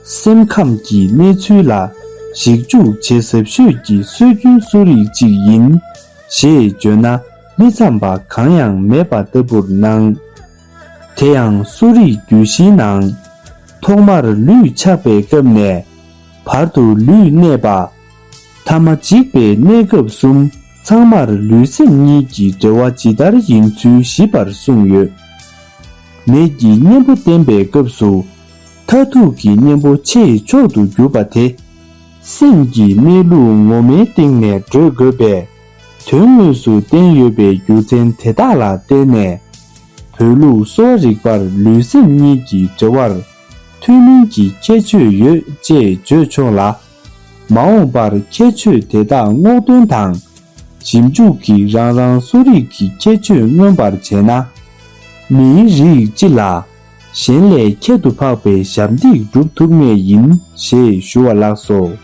སེམས་ཁམས་ཀྱི་གནས་ཚུལ་ལ་ཞིབ་འཇུག་བྱེད་ཟབ་ཤོས་ཀྱི་སྲོལ་རྒྱུན་གསོ་རིག་ཅིག་ཡིན་ཞེས་བརྗོད་ན་མི་འཚམ་པ་གང་ཡང་མེད་པ་ལྟ་བུར་སྣང་། དེ་ཡང་གསོ་རིག་རྒྱུད་བཞིའི་ནང་། ཐོག་མར་ལུས་ཆགས་པའི་སྐབས་ནས། བར་དུ་ལུས་གནས་པ། ཐ་མ་འཇིག་པའི་གནས་སྐབས་གསུམ་ཚང་མར་ལུས་སེམས་གཉིས་ཀྱི་འབྲེལ་བ་ཇི་ལྟར་ཡིན་ཚུལ་ཞིབ་པར་གསུངས་ཡོད། ནད་ཀྱི་གཉེན་པོ་བསྟེན་པའི་སྐབས་སུ། མཐར་ཐུག་གི་གཉེན་པོ་ཆེས་མཆོག་ཏུ་གྱུར་པ་དེ། སེམས་ཀྱི་གནས་ལུགས་ངོ་མའི་སྟེང་ནས་བགྲོད་དགོས་པས། དོན་དངོས་སུ་བསྟན་ཡོད་པའི་རྒྱུ་མཚན་དེ་དག་ལ་བརྟེན་ནས། བོད་ལུགས་གསོ་བ་རིག་པར་ལུས་སེམས་གཉིས་ཀྱི་འབྲེལ་བར་ཐུན་མིན་གྱི་ཁྱད་ཆོས་ཡོད་ཅེས་བརྗོད་ཆོག་ལ། མ་འོངས་པར་ཁྱད་ཆོས་དེ་དག་སྔོག་འདོན་དང་། ཞིབ་འཇུག་གིས་རང་རང་གསོ་རིག་གི་ཁྱད་ཆོས་མངོན་པར་བྱས་ན། མིའི་རིགས་སྤྱི་ལ་གཞན་ལས་ཁྱད་དུ་འཕགས་པའི་ཞབས་འདེགས་སྒྲུབ་ཐུབ་ངེས་ཡིན་ཞེས་ཞུ་བ་ལགས་སོ།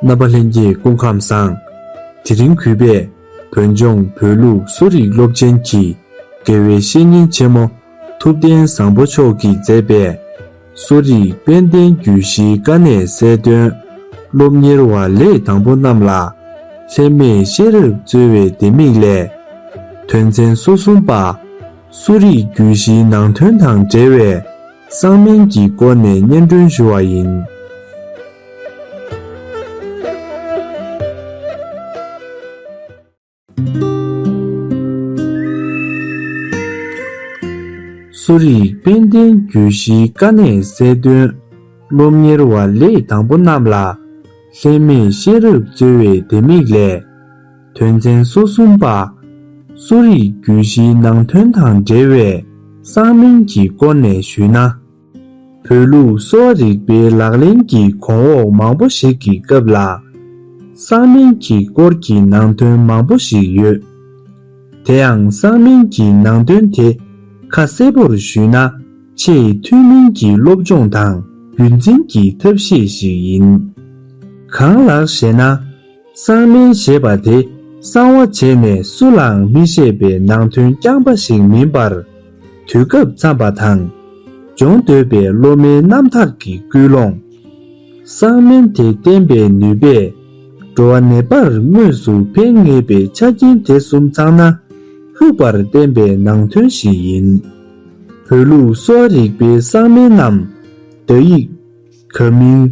རྣམ་པ་ལྷན་རྒྱས་སྐུ་ཁམས་བཟང་། དེ་རིང་གུས་པས་བོད་ལྗོངས་བོད་ལུགས་གསོ་རིག་སློབ་ཆེན་གྱི་དགེ་བའི་བཤེས་གཉེན་ཆེན་མོ་ཐུབ་བསྟན་བཟང་པོ་མཆོག་གིས་མཛད་པའི་གསོ་རིག་དཔལ་ལྡན་རྒྱུད་བཞིའི་དཀའ་གནད་གསལ་སྟོན། སློབ་གཉེར་བ་ལས་དང་པོ་རྣམས་ལ་ལྷད་མེད་ཤེས་རབ་སྩོལ་བའི་ལྡེ་མིག་ལས། དོན་ཚན་སོ་གསུམ་པ། གསོ་རིག་རྒྱུད་བཞིའི་ནང་དོན་དང་འབྲེལ་བའི་གསང་སྨན་གྱི་སྐོར་ནས་སྙན་སྒྲོན་ཞུ་བ་ཡིན། གསོ་རིག་དཔལ་ལྡན་རྒྱུད་བཞིའི་དཀའ་གནད་གསལ་སྟོན། སློབ་གཉེར་བ་ལས་དང་པོ་རྣམས་ལ་ལྷད་མེད་ཤེས་རབ་སྩོལ་བའི་ལྡེ་མིག་ལས། དོན་ཚན་སོ་གསུམ་པ། གསོ་རིག་རྒྱུད་བཞིའི་ནང་དོན་དང་འབྲེལ་བའི་གསང་སྨན་གྱི་སྐོར་ནས་ཞུས་ན། བོད་ལུགས་གསོ་བ་རིག་པའི་ལག་ལེན་གྱི་གོང་འོག་མང་པོ་ཞིག་གི་སྐབས་ལ། གསང་སྨན་གྱི་སྐོར་གྱི་ནང་དོན་མང་པོ་ཞིག་ཡོད། དེ་ཡང་གསང་སྨན་གྱི་ནང་དོན་དེ་ཁ་གསལ་པོར་ཞུས་ན། ཆེས་ཐུན་མིན་གྱི་སློབ་སྦྱོང་དང་རྒྱུན་འཛིན་གྱི་ཐབས་ཤེས་ཤིག་ཡིན། གང་ལགས་ཤེ་ན། གསང་སྨན་ཞེས་པ་དེ་གསང་བ་བྱས་ནས་སུ་ལའང་མི་བཤད་པའི་ནང་དོན་རྐྱང་པ་ཞིག་མིན་པར། དུས་སྐབས་འཚམས་པ་དང་། སྦྱོང་འདོད་པའི་སློབ་མའི་རྣམ་ཐར་གྱི་ཀུན་སློང་། གསང་སྨན་དེ་བསྟེན་པའི་ནུས་པས། འགྲོ་བ་ནད་པར་དངོས་སུ་ཕན་ངེས་པའི་ཆ་རྐྱེན་དེ་གསུམ་ཚང་ན། ལྷུག་པར་བསྟན་པའི་ནང་དོན་ཞིག་ཡིན། བོད་ལུགས་གསོ་བ་རིག་པའི་གསང་སྨན་རྣམས། བརྡ་ཡིག་བཀའ་མིང་།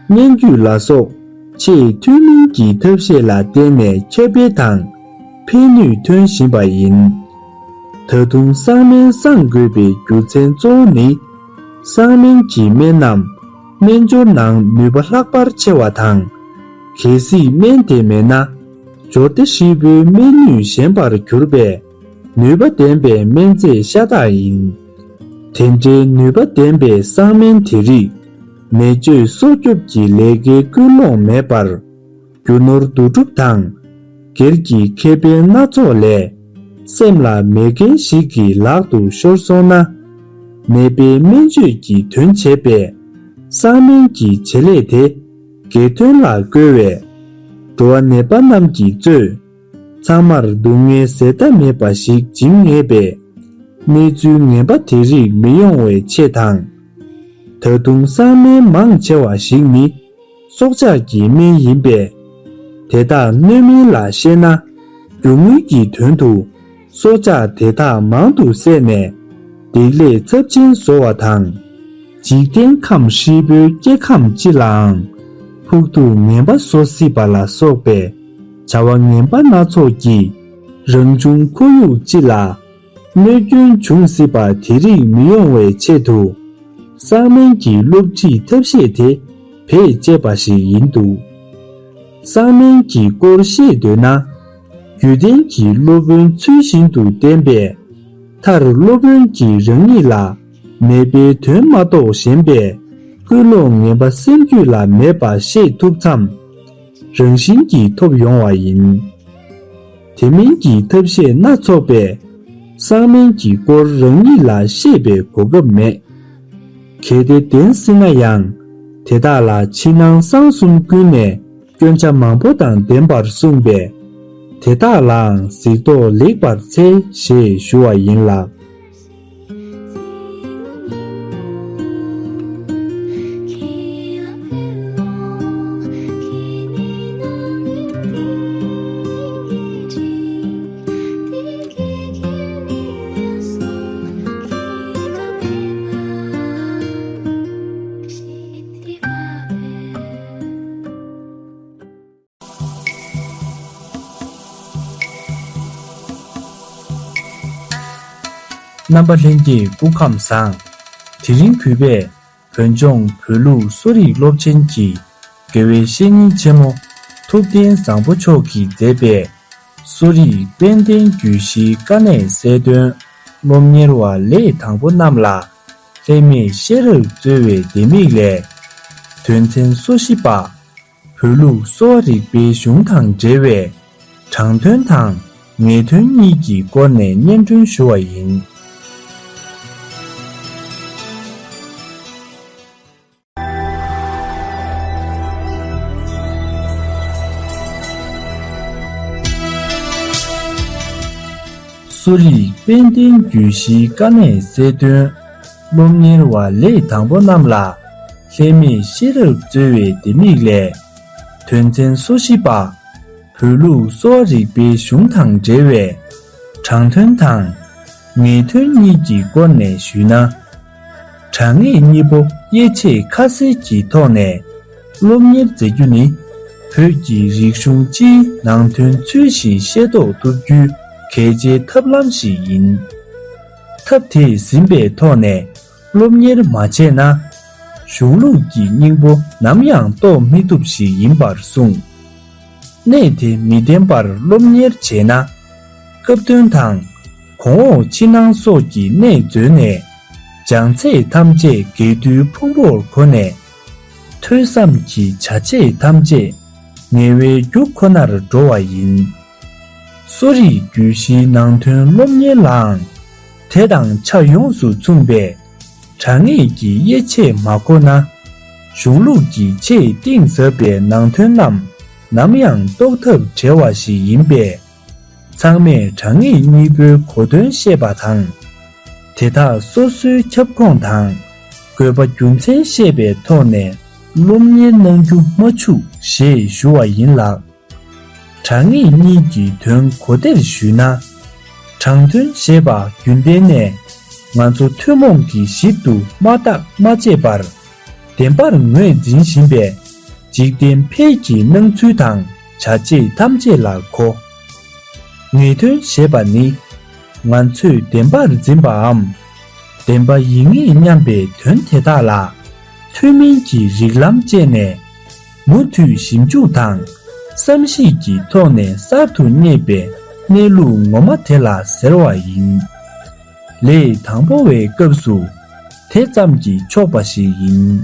སྙན་བརྒྱུད་ལ་སོགས་ཆེས་ཐུན་མིན་གྱི་ཐབས་ཤེས་ལ་བརྟེན་ནས་ཁྱབ་སྤེལ་དང་ཕན་ནུས་ཐོན་བཞིན་པ་ཡིན། ད་དུང་གསང་སྨན་བསང་དགོས་པའི་རྒྱུ་མཚན་གཙོ་བོ་ནི། གསང་སྨན་གྱི་སྨན་རྣམས་སྨན་སྦྱོར་ནང་ནུས་པ་ལྷག་པར་ཆེ་བ་དང་། གལ་སྲིད་སྨན་དེ་མེད་ན། སྦྱོར་སྡེ་ཧྲིལ་པོའི་སྨན་ནུས་ཞན་པར་གྱུར་པས། ནུས་པ་ལྡན་པའི་སྨན་རྫས་ཤ་སྟག་ཡིན། དེ་འདྲའི་ནུས་པ་ལྡན་པའི་གསང་སྨན་དེ་རིགས། ནད་བཅོས་སྲོག་སྐྱོབ་ཀྱི་ལས་ཀའི་ཀུན་སློང་མེད་པར། རྒྱུ་ནོར་བསྡུ་སྒྲུབ་དང་། སྒེར་གྱི་ཁེ་ཕན་སྣ་ཚོགས་ལས། སེམས་ལ་མེད་མཁན་ཞིག་གི་ལག་ཏུ་ཤོར་སོང་ན། ནད་པའི་སྨན་བཅོས་ཀྱི་དོན་བྱེད་པའི་གསང་སྨན་གྱི་བྱེད་ལས་དེ་སྒེར་དོན་ལ་བཀོལ་བས། འགྲོ་བ་ནད་པ་རྣམས་ཀྱིས་གཙོས། ཚང་མར་སྡུག་བསྔལ་ཟད་མཐའ་མེད་པ་ཞིག་སྦྱིན་ངེས་པས། གནས་ཚུལ་ངན་པ་དེ་རིགས་མི་ཡོང་བའི་ཆེད་དང་། ད་དུང་གསང་སྨན་མང་ཆེ་བ་ཞིག་ནི་སྲོག་ཆགས་ཀྱི་སྨན་ཡིན་པས། དེ་དག་གནོད་མིན་ལ་ཤེས་ན། རྒྱུ་དངུལ་གྱི་དོན་དུ་སྲོག་ཆགས་དེ་དག་མང་དུ་བསད་ནས་སྡིག་ལས་ཚབས་ཆེན་བཟོ་བ་དང་། འཇིག་རྟེན་ཁམས་ཧྲིལ་པོའི་སྐྱེ་ཁམས་སྤྱི་ལའང་ཕོག་ཐུག་ངན་པ་བཟོ་སྲིད་པ་ལ་སོགས་པའི་བྱ་བ་ངན་པ་སྣ་ཚོགས་ཀྱིས་རང་བྱུང་ཁོར་ཡུག་སྤྱི་ལ་གནོད་སྐྱོན་འབྱུང་སྲིད་པ་དེ་རིགས་མི་ཡོང་བའི་ཆེད་དུ། གསང་སྨན་གྱི་སློབ་ཁྲིད་ཐབས་ཤེས་དེ་བེད་སྤྱད་པ་ཞིག་ཡིན་འདུག། གསང་སྨན་གྱི་སྐོར་ཤེས་འདོད་ན། རྒྱུད་ལྡན་གྱི་སློབ་དཔོན་ཚུལ་བཞིན་དུ་བསྟེན་པས། མཐར་སློབ་དཔོན་གྱིས་རང་ཉིད་ལ་ནད་པའི་དོན་མ་གཏོགས་གཞན་པའི་ཀུན་སློང་ངན་པ་སེམས་རྒྱུད་ལ་མེད་པ་ཤེས་ཐུབ་མཚམས། རང་བཞིན་གྱིས་ཐོབ་ཡོང་བ་ཡིན། དེ་མིན་གྱི་ཐབས་ཤེས་སྣ་ཚོགས་པས། གསང་སྨན་གྱི་སྐོར་རང་ཉིད་ལ་ཤེས་པའི་གོ་སྐབས་མེད། གལ་ཏེ་ལྡན་སྲིད་ན་ཡང་། དེ་དག་ལ་ཕྱི་ནང་གསང་གསུམ་ཀུན་ནས་སྐྱོན་ཆ་མང་པོ་དང་ལྡན་པར་གསུངས་པས། དེ་དག་ལའང་གཟིགས་རྟོག་ལེགས་པར་འཚལ་ཞེས་ཞུ་བ་ཡིན་ལགས། རྣམ་པ་ལྷན་རྒྱས་སྐུ་ཁམས་བཟང་། དེ་རིང་གུས་པས་བོད་ལྗོངས་བོད་ལུགས་གསོ་རིག་སློབ་ཆེན་གྱི་དགེ་བའི་བཤེས་གཉེན་ཆེན་མོ་ཐུབ་བསྟན་བཟང་པོ་མཆོག་གིས་མཛད་པའི་གསོ་རིག་དཔལ་ལྡན་རྒྱུད་བཞིའི་དཀའ་གནད་གསལ་སྟོན། སློབ་གཉེར་བ་ལས་དང་པོ་རྣམས་ལ་ལྷད་མེད་ཤེས་རབ་སྩོལ་བའི་ལྡེ་མིག་ལས། དོན་ཚན་སོ་བཞི་པ། བོད་ལུགས་གསོ་བ་རིག་པའི་གཞུང་དང་འབྲེལ་བའི་དྲང་དོན་དང་ངེས་དོན་གཉིས་ཀྱི་སྐོར་ནས་སྙན་སྒྲོན་ཞུ་བ་ཡིན། གསོ་རིག་དཔལ་ལྡན་རྒྱུད་བཞིའི་དཀའ་གནད་གསལ་སྟོན། སློབ་གཉེར་བ་ལས་དང་པོ་རྣམས་ལ་ལྷད་མེད་ཤེས་རབ་སྩོལ་བའི་ལྡེ་མིག་ལས། དོན་ཚན་སོ་བཞི་པ། བོད་ལུགས་གསོ་བ་རིག་པའི་གཞུང་དང་འབྲེལ་བའི་དྲང་དོན་དང་ངེས་དོན་གཉིས་ཀྱི་སྐོར་ནས་ཞུས་ན། དྲང་ངེས་གཉིས་པོ་དབྱེ་ཕྱེ་ཁ་གསལ་གྱི་ཐོག་ནས་སློབ་གཉེར་མཛད་རྒྱུ་ནི། བོད་ཀྱི་རིག་གཞུང་སྤྱིའི་ནང་དོན་ཚུལ་བཞིན་ཤེས་རྟོགས་ཐུབ་རྒྱུའི་གལ་ཆེའི་ཐབས་ལམ་ཞིག་ཡིན། ཐབས་དེས་ཟིན་པའི་ཐོག་ནས་སློབ་གཉེར་མ་བྱས་ན། གཞུང་ལུགས་ཀྱི་སྙིང་པོ་ནམ་ཡང་རྟོགས་མི་ཐུབ་ཞིག་ཡིན་པར་གསུངས། གནད་དེ་མི་བརྟན་པར་སློབ་གཉེར་བྱས་ན། སྐབས་དོན་དང་གོང་འོག་ཕྱི་ནང་སོགས་ཀྱི་གནད་འཛོལ་ནས། བྱང་ཚད་ཐམས་ཅད་འགལ་འདུའི་ཕུང་པོར་གོ་ནས། ཐོས་བསམ་གྱི་བྱ་བྱེད་ཐམས་ཅད་ངལ་བའི་རྒྱུ་ཁོ་ནར་འགྲོ་བ་ཡིན། གསོ་རིག་རྒྱུད་བཞིའི་ནང་དོན་སློབ་གཉེར་ལའང་། དེ་དང་ཆ་ཡོངས་སུ་མཚུངས་པའི་དྲང་ངེས་ཀྱི་དབྱེ་ཕྱེ་མ་གོ་ན། གཞུང་ལུགས་ཀྱི་ཆེས་གཏིང་ཟབ་པའི་ནང་དོན་རྣམས་ནམ་ཡང་རྟོགས་ཐབས་བྲལ་བ་ཞིག་ཡིན་པས། ཚང་མས་དྲང་ངེས་གཉིས་པོའི་གོ་དོན་ཤེས་པ་དང་། དེ་དག་སོ་སོའི་ཁྱབ་ཁོངས་དང་དགོས་པ་རྒྱུ་མཚན་ཤེས་པའི་ཐོག་ནས་སློབ་གཉེར་གནང་རྒྱུ་མ་འཕྱུགས་ཞེས་ཞུ་བ་ཡིན་ལགས། དྲང་ངེས་གཉིས་ཀྱི་དོན་གོ་བདེར་ཞུས་ན། དྲང་དོན་ཞེས་པ་རྒྱུན་གཏན་ནས་ང་ཚོ་ཐུན་མོང་གི་ཞིབ་ཏུ་མ་བརྟག་མ་དཔྱད་པར། བདེན་པར་ངོས་འཛིན་བཞིན་པའི་འཇིག་རྟེན་ཕལ་གྱི་སྣང་ཚུལ་དང་བྱ་བྱེད་ཐམས་ཅད་ལ་གོ། ངེས་དོན་ཞེས་པ་ནི། ང་ཚོས་བདེན་པར་འཛིན་པའམ། བདེན་པ་ཡིན་ངེས་སྙམ་པའི་དོན་དེ་དག་ལ། ཐུན་མིན་གྱི་རིགས་ལམ་སྤྱད་ནས། མུ་མཐུད་ཞིབ་འཇུག་དང་། བསམ་གཞིག་གི་ཐོག་ནས་གསར་དུ་རྙེད་པའི་གནས་ལུགས་ངོ་མ་དེ་ལ་ཟེར་བ་ཡིན། ལས་དང་པོ་བའི་སྐབས་སུ་དེ་ཙམ་གྱིས་ཆོག་པ་ཞིག་ཡིན།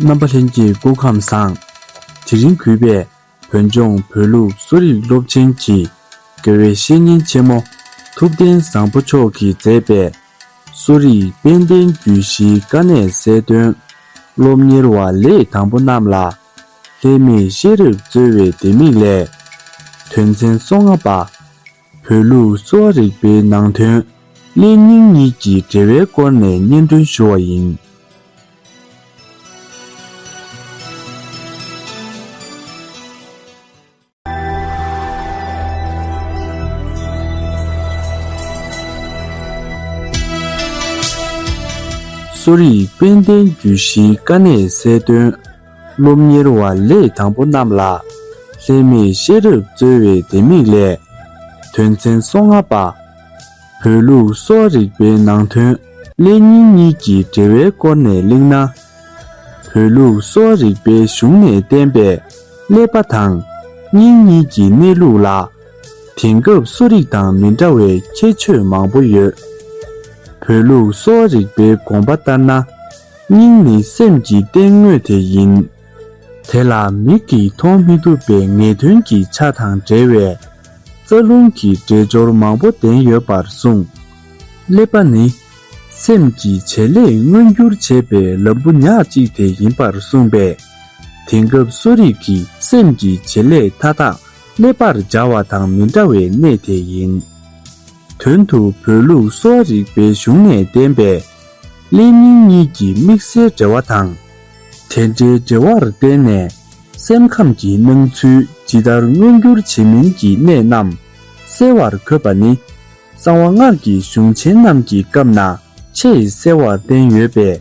རྣམ་པ་ལྷན་རྒྱས་སྐུ་ཁམས་བཟང་། དེ་རིང་གུས་པས་བོད་ལྗོངས་བོད་ལུགས་གསོ་རིག་སློབ་ཆེན་གྱི་དགེ་བའི་བཤེས་གཉེན་ཆེན་མོ་ཐུབ་བསྟན་བཟང་པོ་མཆོག་གིས་མཛད་པའི་གསོ་རིག་དཔལ་ལྡན་རྒྱུད་བཞིའི་དཀའ་གནད་གསལ་སྟོན། སློབ་གཉེར་བ་ལས་དང་པོ་རྣམས་ལ་ལྷད་མེད་ཤེས་རབ་སྩོལ་བའི་ལྡེ་མིག་ལས། དོན་ཚན་སོ་ལྔ་པ། བོད་ལུགས་གསོ་བ་རིག་པའི་ནང་དོན་གླེང་སྙིང་གཉིས་ཀྱི་འབྲེལ་བའི་སྐོར་ནས་སྙན་སྒྲོན་ཞུ་བ་ཡིན། གསོ་རིག་དཔལ་ལྡན་རྒྱུད་བཞིའི་དཀའ་གནད་གསལ་སྟོན། སློབ་གཉེར་བ་ལས་དང་པོ་རྣམས་ལ་ལྷད་མེད་ཤེས་རབ་སྩོལ་བའི་ལྡེ་མིག་ལས། དོན་ཚན་སོ་ལྔ་པ། བོད་ལུགས་གསོ་བ་རིག་པའི་ནང་དོན་གླེང་སྙིང་གཉིས་ཀྱི་འབྲེལ་བའི་སྐོར་ནས་གླེང་ན། བོད་ལུགས་གསོ་བ་རིག་པའི་གཞུང་ནས་བསྟན་པའི་ཀླད་པ་དང་ སྙིང་གཉིས་ཀྱི་གནས་ལུགས་ལ། དེང་སྐབས་གསོ་རིག་དང་མི་འདྲ་བའི་ཁྱད་ཆོས་མང་པོ་ཡོད། བོད་ལུགས་གསོ་བ་རིག་པའི་དགོངས་པ་ལྟར་ན། སྙིང་ནི་སེམས་ཀྱི་རྟེན་དངོས་དེ་ཡིན། དེ་ལ་མིག་གིས་མཐོང་མི་ཐུབ་པའི་ངེས་དོན་གྱི་ཆ་དང་འབྲེལ་བའི་རྩ་རླུང་གི་འདྲེས་སྦྱོར་མང་པོ་ལྡན་ཡོད་པར་གསུངས། ཀླད་པ་ནི་སེམས་ཀྱི་བྱེད་ལས་མངོན་འགྱུར་བྱེད་པའི་ལམ་བུ་ཉག་གཅིག་དེ་ཡིན་པར་གསུངས་པས། དེང་སྐབས་གསོ་རིག་གིས་སེམས་ཀྱི་བྱེད་ལས་མཐའ་དག་ཀླད་པར་སྦྱར་བ་དང་མི་འདྲ་བའི་གནད་དེ་ཡིན། དོན་དུ་བོད་ལུགས་གསོ་བ་རིག་པའི་གཞུང་ནས་བསྟན་པའི་ཀླད་སྙིང་གཉིས་ཀྱི་དམིགས་བསལ་འབྲེལ་བ་དང་། དེ་འདྲའི་འབྲེལ་བར་བརྟེན་ནས་སེམས་ཁམས་ཀྱི་སྣང་ཚུལ་ཇི་ལྟར་མངོན་འགྱུར་བྱེད་མིན་གྱི་གནད་རྣམས་གསལ་བར་འཁོད་པ་ནི། གསང་བ་སྔར་གྱི་གཞུང་ཆེན་རྣམས་ཀྱི་སྐབས་ན་ཆེས་གསལ་བར་བསྟན་ཡོད་པས།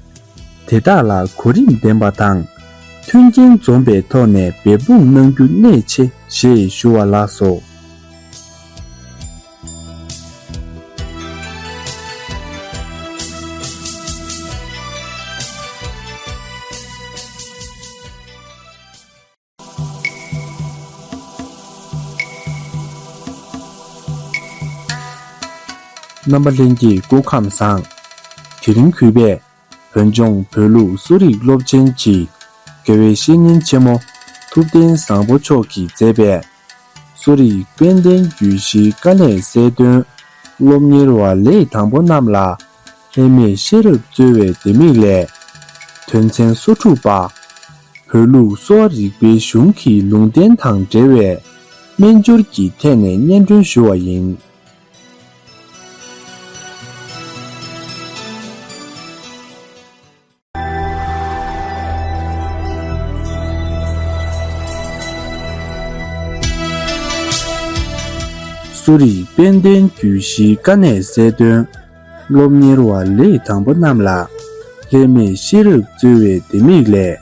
དེ་དག་ལ་གོ་རིམ་ལྡན་པ་དང་། མཐུན་རྐྱེན་འཛོམས་པའི་ཐོག་ནས་འབད་འབུངས་གནང་རྒྱུ་གནད་ཆེ་ཞེས་ཞུ་བ་ལགས་སོ། རྣམ་པ་ལྷན་རྒྱས་སྐུ་ཁམས་བཟང་། དེ་རིང་གུས་པས་བོད་ལྗོངས་བོད་ལུགས་གསོ་རིག་སློབ་ཆེན་གྱི་དགེ་བའི་བཤེས་གཉེན་ཆེན་མོ་ཐུབ་བསྟན་བཟང་པོ་མཆོག་གིས་མཛད་པའི་གསོ་རིག་དཔལ་ལྡན་རྒྱུད་བཞིའི་དཀའ་གནད་གསལ་སྟོན། སློབ་གཉེར་བ་ལས་དང་པོ་རྣམས་ལ་ལྷད་མེད་ཤེས་རབ་སྩོལ་བའི་ལྡེ་མིག་ལས། དོན་ཚན་སོ་དྲུག་པ། བོད་ལུགས་གསོ་བ་རིག་པའི་གཞུང་གི་ལུང་བསྟན་དང་འབྲེལ་བའི་སྨན་སྦྱོར་གྱི་ཐད་ནས་སྙན་སྒྲོན་ཞུ་བ་ཡིན། གསོ་རིག་དཔལ་ལྡན་རྒྱུད་བཞིའི་དཀའ་གནད་གསལ་སྟོན། སློབ་གཉེར་བ་ལས་དང་པོ་རྣམས་ལ་ལྷད་མེད་ཤེས་རབ་སྩོལ་བའི་ལྡེ་མིག་ལས།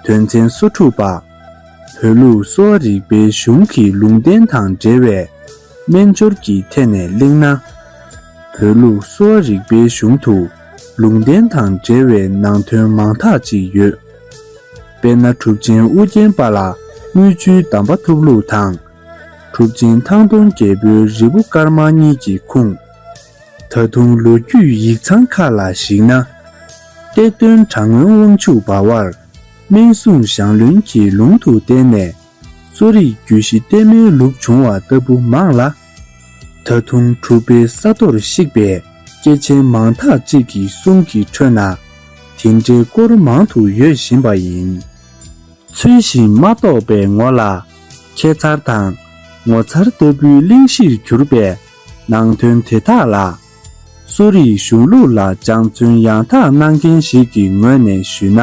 དོན་ཚན་སོ་དྲུག་པ། བོད་ལུགས་གསོ་བ་རིག་པའི་གཞུང་གི་ལུང་བསྟན་དང་འབྲེལ་བའི་སྨན་སྦྱོར་གྱི་ཐད་ནས་གླེང་ན། བོད་ལུགས་གསོ་བ་རིག་པའི་གཞུང་དུ་ལུང་བསྟན་དང་འབྲེལ་བའི་ནང་དོན་མང་དག་ཅིག་ཡོད། དཔེར་ན་གྲུབ་ཆེན་ཨུ་རྒྱན་པ་ལ་དངུལ་ཆུའི་གདམས་པ་ཐུབ་ལུགས་དང་། གྲུབ་ཆེན་ཐང་སྟོང་རྒྱལ་པོའི་རི་བོ་དཀར་དམར་གཉིས་ཀྱི་ཁུངས། ད་དུང་ལོ་རྒྱུས་ཡིག་ཚང་ཁག་ལ་གཞིགས་ན། གཏེར་སྟོན་གྲྭ་སྔོན་དབང་ཕྱུག་འབར་བར་སྨན་གསུང་ཞང་བློན་གྱི་ལུང་དུ་བསྟན་ནས་གསོ་རིག་རྒྱུད་བཞི་གཏེར་མའི་ལུགས་བྱུང་བ་ལྟ་བུ་མང་ལ། ད་དུང་གྲུབ་པའི་ས་རྡོར་གཤེགས་པའི་སྐྱེས་ཆེན་མང་དག་ཅིག་གི་གསུང་གི་ཁྲོད་ན་དེ་འདྲའི་སྐོར་མང་དུ་ཡོད་བཞིན་པ་ཡིན། ཚུལ་བཞིན་མ་རྟོགས་པའི་ངོ་ལ་ཁྱད་མཚར་དང་ངོ་མཚར་ལྟ་བུའི་གླེང་གཞིར་གྱུར་པའི་ནང་དོན་དེ་དག་ལ། གསོ་རིག་གཞུང་ལུགས་ལ་སྦྱང་བརྩོན་ཡང་དག་གནང་མཁན་ཞིག་གི་ངོས་ནས་ཞུས་ན།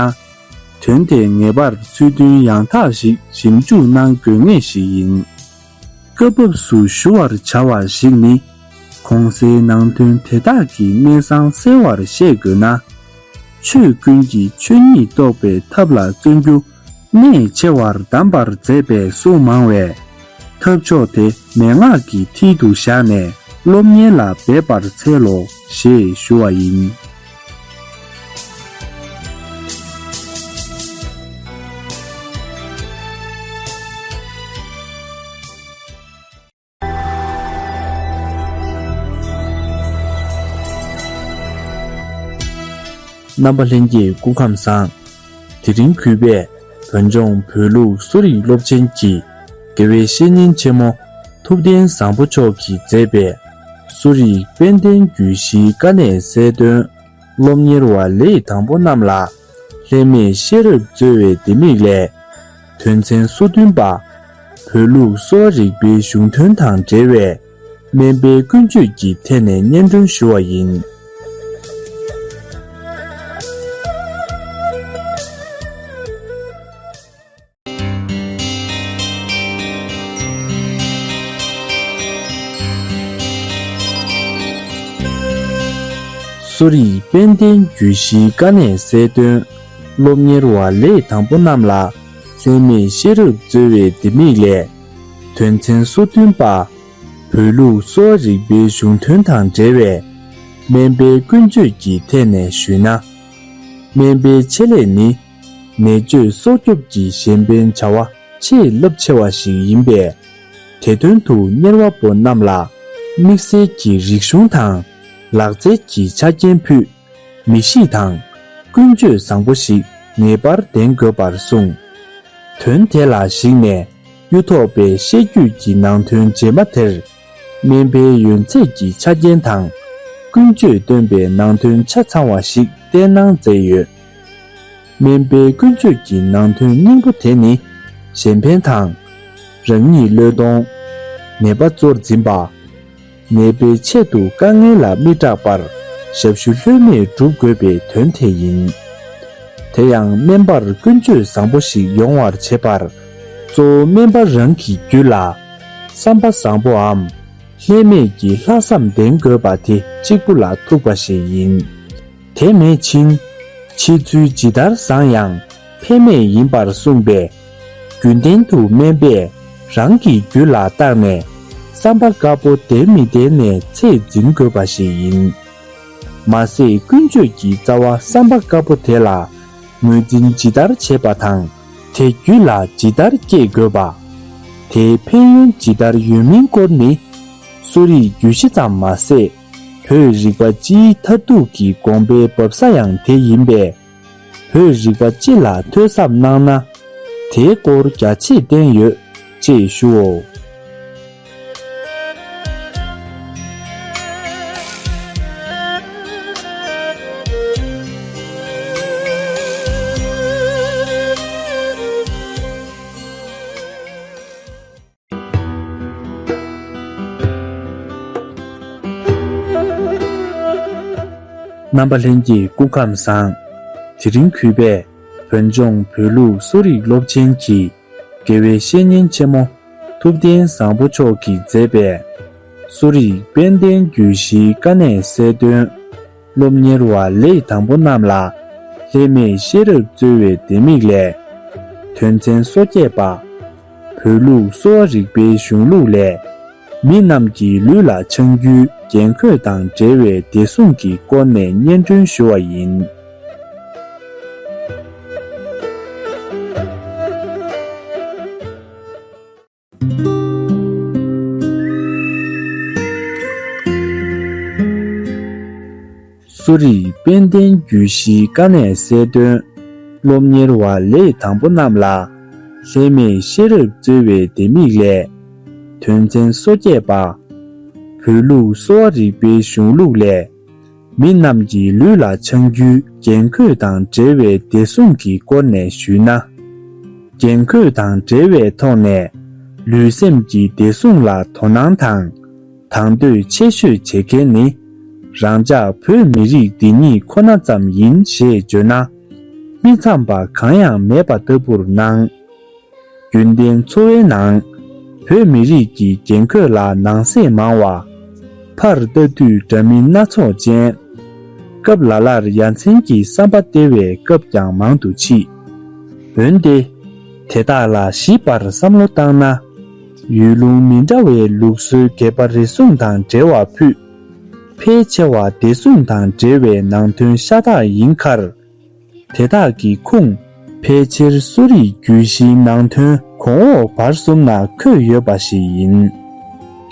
དོན་དེ་ངེས་པར་ཚུལ་མཐུན་ཡང་དག་ཞིག་ཞིབ་འཇུག་གནང་དགོས་ངེས་ཤིག་ཡིན། སྐབས་བབས་སུ་ཞུ་བར་བྱ་བ་ཞིག་ནི། གོང་གསལ་ནང་དོན་དེ་དག་གི་གནད་གསང་གསལ་བར་ཤེས་དགོས་ན། ཆོས་ཀུན་གྱི་ཆོས་ཉིད་རྟོགས་པའི་ཐབས་ལ་བརྩོན་རྒྱུ་གནད་ཆེ་བར་གདམས་པར་མཛད་པའི་གསུང་མང་བས། ཐབས་མཆོག་དེ་མན་ངག་གི་མཐིལ་དུ་བཞག་ནས་སློབ་གཉེར་ལ་འབད་པར་འཚལ་ལོ་ཞེས་ཞུ་བ་ཡིན། རྣམ་པ་ལྷན་རྒྱས་སྐུ་ཁམས་བཟང་། དེ་རིང་གུས་པས་བོད་ལྗོངས་བོད་ལུགས་གསོ་རིག་སློབ་ཆེན་གྱི་དགེ་བའི་བཤེས་གཉེན་ཆེན་མོ་ཐུབ་བསྟན་བཟང་པོ་མཆོག་གིས་མཛད་པའི་གསོ་རིག་དཔལ་ལྡན་རྒྱུད་བཞིའི་དཀའ་གནད་གསལ་སྟོན། སློབ་གཉེར་བ་ལས་དང་པོ་རྣམས་ལ་ལྷད་མེད་ཤེས་རབ་སྩོལ་བའི་ལྡེ་མིག་ལས། དོན་ཚན་སོ་བདུན་པ། བོད་ལུགས་གསོ་བ་རིག་པའི་གཞུང་དོན་དང་འབྲེལ་བའི་སྨན་པའི་ཀུན་སྤྱོད་ཀྱི་ཐད་ནས་སྙན་སྒྲོན་ཞུ་བ་ཡིན། གསོ་རིག་དཔལ་ལྡན་རྒྱུད་བཞིའི་དཀའ་གནད་གསལ་སྟོན། སློབ་གཉེར་བ་ལས་དང་པོ་རྣམས་ལ་ལྷད་མེད་ཤེས་རབ་སྩོལ་བའི་ལྡེ་མིག་ལས། དོན་ཚན་སོ་བདུན་པ། བོད་ལུགས་གསོ་བ་རིག་པའི་གཞུང་དོན་དང་འབྲེལ་བའི་སྨན་པའི་ཀུན་སྤྱོད་ཀྱི་ཐད་ནས་ཞུས་ན། སྨན་པའི་ཆེད་ལས་ནི། ནད་བཅོས་སྲོག་སྐྱོབ་ཀྱི་གཞན་ཕན་བྱ་བ་ ཆེས་རླབས་ཆེ་བ་ཞིག་ཡིན་པས། དེ་དོན་དུ་གཉེར་བ་པོ་རྣམས་ལ་དམིགས་བསལ་གྱི་རིག་གཞུང་དང་ལག་རྩལ་གྱི་ཆ་རྐྱེན་ཕུད། མི་གཤིས་དང་ཀུན་སྤྱོད་བཟང་པོ་ཞིག་ངེས་པར་ལྡན་དགོས་པར་གསུངས། དོན་དེ་ལ་གཞིགས་ནས་གཡུ་ཐོག་པའི་བཤད་རྒྱུད་ཀྱི་ནང་དོན་རྗེས་མ་དེར། སྨན་པའི་ཡོན་ཚད་ཀྱི་ཆ་རྐྱེན་དང་ཀུན་སྤྱོད་སྟོན་པའི་ནང་དོན་ཆ་ཚང་བ་ཞིག་བསྟན་གནང་མཛད་ཡོད། སྨན་པའི་ཀུན་སྤྱོད་ཀྱི་ནང་དོན་སྙིང་པོ་དེ་ནི། གཞན་ཕན་དང་། རང་ཉིད་བློས་གཏོང་། ནད་པ་གཙོར་འཛིན་པ། ནད་པའི་ཆེད་དུ་དཀའ་ངལ་ལ་མི་སྐྲག་པར་ཞབས་ཞུ་ལྷོད་མེད་སྒྲུབ་དགོས་པའི་དོན་དེ་ཡིན། དེ་ཡང་སྨན་པར་ཀུན་སྤྱོད་བཟང་པོ་ཞིག་ཡོང་བར་བྱེད་པར། གཙོ་བོ་སྨན་པ་རང་གི་རྒྱུད་ལ་བསམ་པ་བཟང་པོའམ་ལྷད་མེད་ཀྱི་ལྷག་བསམ་ལྡན་དགོས་པ་དེ་གཅིག་པུ་ལ་ཐུག་པ་ཞིག་ཡིན། དེ་མེད་ཕྱིན། འཆི་ཚུལ་ཇི་ལྟར་བཟང་ཡང་ཕན་མེད་ཡིན་པར་གསུངས་པས། རྒྱུན་ལྡན་དུ་སྨན་པས་རང་གི་རྒྱུད་ལ་བརྟགས་ནས་བསམ་པ་དཀར་པོ་ལྡན་མི་ལྡན་ནས་ཚད་འཛིན་དགོས་པ་ཞིག་ཡིན། མ་ཟད་ཀུན་སྤྱོད་ཀྱི་རྩ་བ་བསམ་པ་དཀར་པོ་དེ་ལ་ངོས་འཛིན་ཇི་ལྟར་བྱེད་པ་དང་། དེ་རྒྱུད་ལ་ཇི་ལྟར་སྐྱེད་དགོས་པ། དེའི་ཕན་ཡོན་ཇི་ལྟར་ཡོད་མིན་སྐོར་ནི། གསོ་རིག་རྒྱུད་བཞི་ཙམ་མ་ཟད། བོད་རིག་པ་སྤྱིའི་མཐར་ཐུག་གི་དགོངས་པའི་འབབ་ས་ཡང་དེ་ཡིན་པས། བོད་རིག་པ་སྤྱི་ལ་ཐོས་བསམ་གནང་ན། དེའི་སྐོར་རྒྱ་ཆེར་བསྟན་ཡོད། ཅེས་ཞུའོ། རྣམ་པ་ལྷན་རྒྱས་སྐུ་ཁམས་བཟང་། དེ་རིང་གུས་པས་བོད་ལྗོངས་བོད་ལུགས་གསོ་རིག་སློབ་ཆེན་གྱི་དགེ་བའི་བཤེས་གཉེན་ཆེན་མོ་ཐུབ་བསྟན་བཟང་པོ་མཆོག་གིས་མཛད་པའི་གསོ་རིག་དཔལ་ལྡན་རྒྱུད་བཞིའི་དཀའ་གནད་གསལ་སྟོན། སློབ་གཉེར་བ་ལས་དང་པོ་རྣམས་ལ་ལྷད་མེད་ཤེས་རབ་སྩོལ་བའི་ལྡེ་མིག་ལས། དོན་ཚན་སོ་བརྒྱད་པ། བོད་ལུགས་གསོ་བ་རིག་པའི་གཞུང་ལུགས་ལས། མི་རྣམས་ཀྱི་ལུས་ལ་འཆང་རྒྱུའི་རྒྱན་གོས་དང་འབྲེལ་བའི་བདེ་སྲུང་གི་སྐོར་ནས་སྙན་སྒྲོན་ཞུ་བ་ཡིན། གསོ་རིག་དཔལ་ལྡན་རྒྱུད་བཞིའི་དཀའ་གནད་གསལ་སྟོན། སློབ་གཉེར་བ་ལས་དང་པོ་རྣམས་ལ་ལྷད་མེད་ཤེས་རབ་སྩོལ་བའི་ལྡེ་མིག་ལས། དོན་ཚན་སོ་བརྒྱད་པ། བོད་ལུགས་གསོ་བ་རིག་པའི་གཞུང་ལུགས་ལས། མི་རྣམས་ཀྱི་ལུས་ལ་འཆང་རྒྱུའི་རྒྱན་གོས་དང་འབྲེལ་བའི་བདེ་སྲུང་གི་སྐོར་ནས་ཞུས་ན། རྒྱན་གོས་དང་འབྲེལ་བའི་ཐོག་ནས་ལུས་སེམས་ཀྱི་བདེ་སྲུང་ལ་དོ་སྣང་དང་། དང་དོད་ཆེ་ཤོས་བྱེད་མཁན་ནི་རང་ཅག་བོད་མི་རིགས་འདི་ཉིད་ཁོ་ན་ཙམ་ཡིན་ཞེས་བརྗོད་ན་མི་འཚམ་པ་གང་ཡང་མེད་པ་ལྟ་བུར་སྣང་། རྒྱུན་ལྡན་འཚོ་བའི་ནང་བོད་མི་རིགས་ཀྱི་རྒྱན་གོས་ལ་ནང་གསེས་མང་བ། ཕར་ལྟ་དུས་འདྲ་མིན་སྣ་ཚོགས་ཅན། སྐབས་ལ་ལར་ཡ་མཚན་གྱི་བསམ་པ་སྟེར་བའི་སྐབས་ཀྱང་མང་དུ་མཆིས། འོན་ཏེ། དེ་དག་ལ་ཞིབ་པར་བསམ་བློ་བཏང་ན། ཡུལ་ལུང་མི་འདྲ་བའི་ལུགས་སྲོལ་སྒེར་པ་རེ་ཟུང་དང་འབྲེལ་བ་ཕུད། ཕལ་ཆེ་བ་བདེ་སྲུང་དང་འབྲེལ་བའི་ནང་དོན་ཤ་སྟག་ཡིན་ཁར། དེ་དག་གི་ཁུངས་ཕལ་ཆེར་གསོ་རིག་རྒྱུད་བཞིའི་ནང་དོན་གོང་འོག་བར་གསུམ་ན་འཁོད་ཡོད་པ་ཞིག་ཡིན།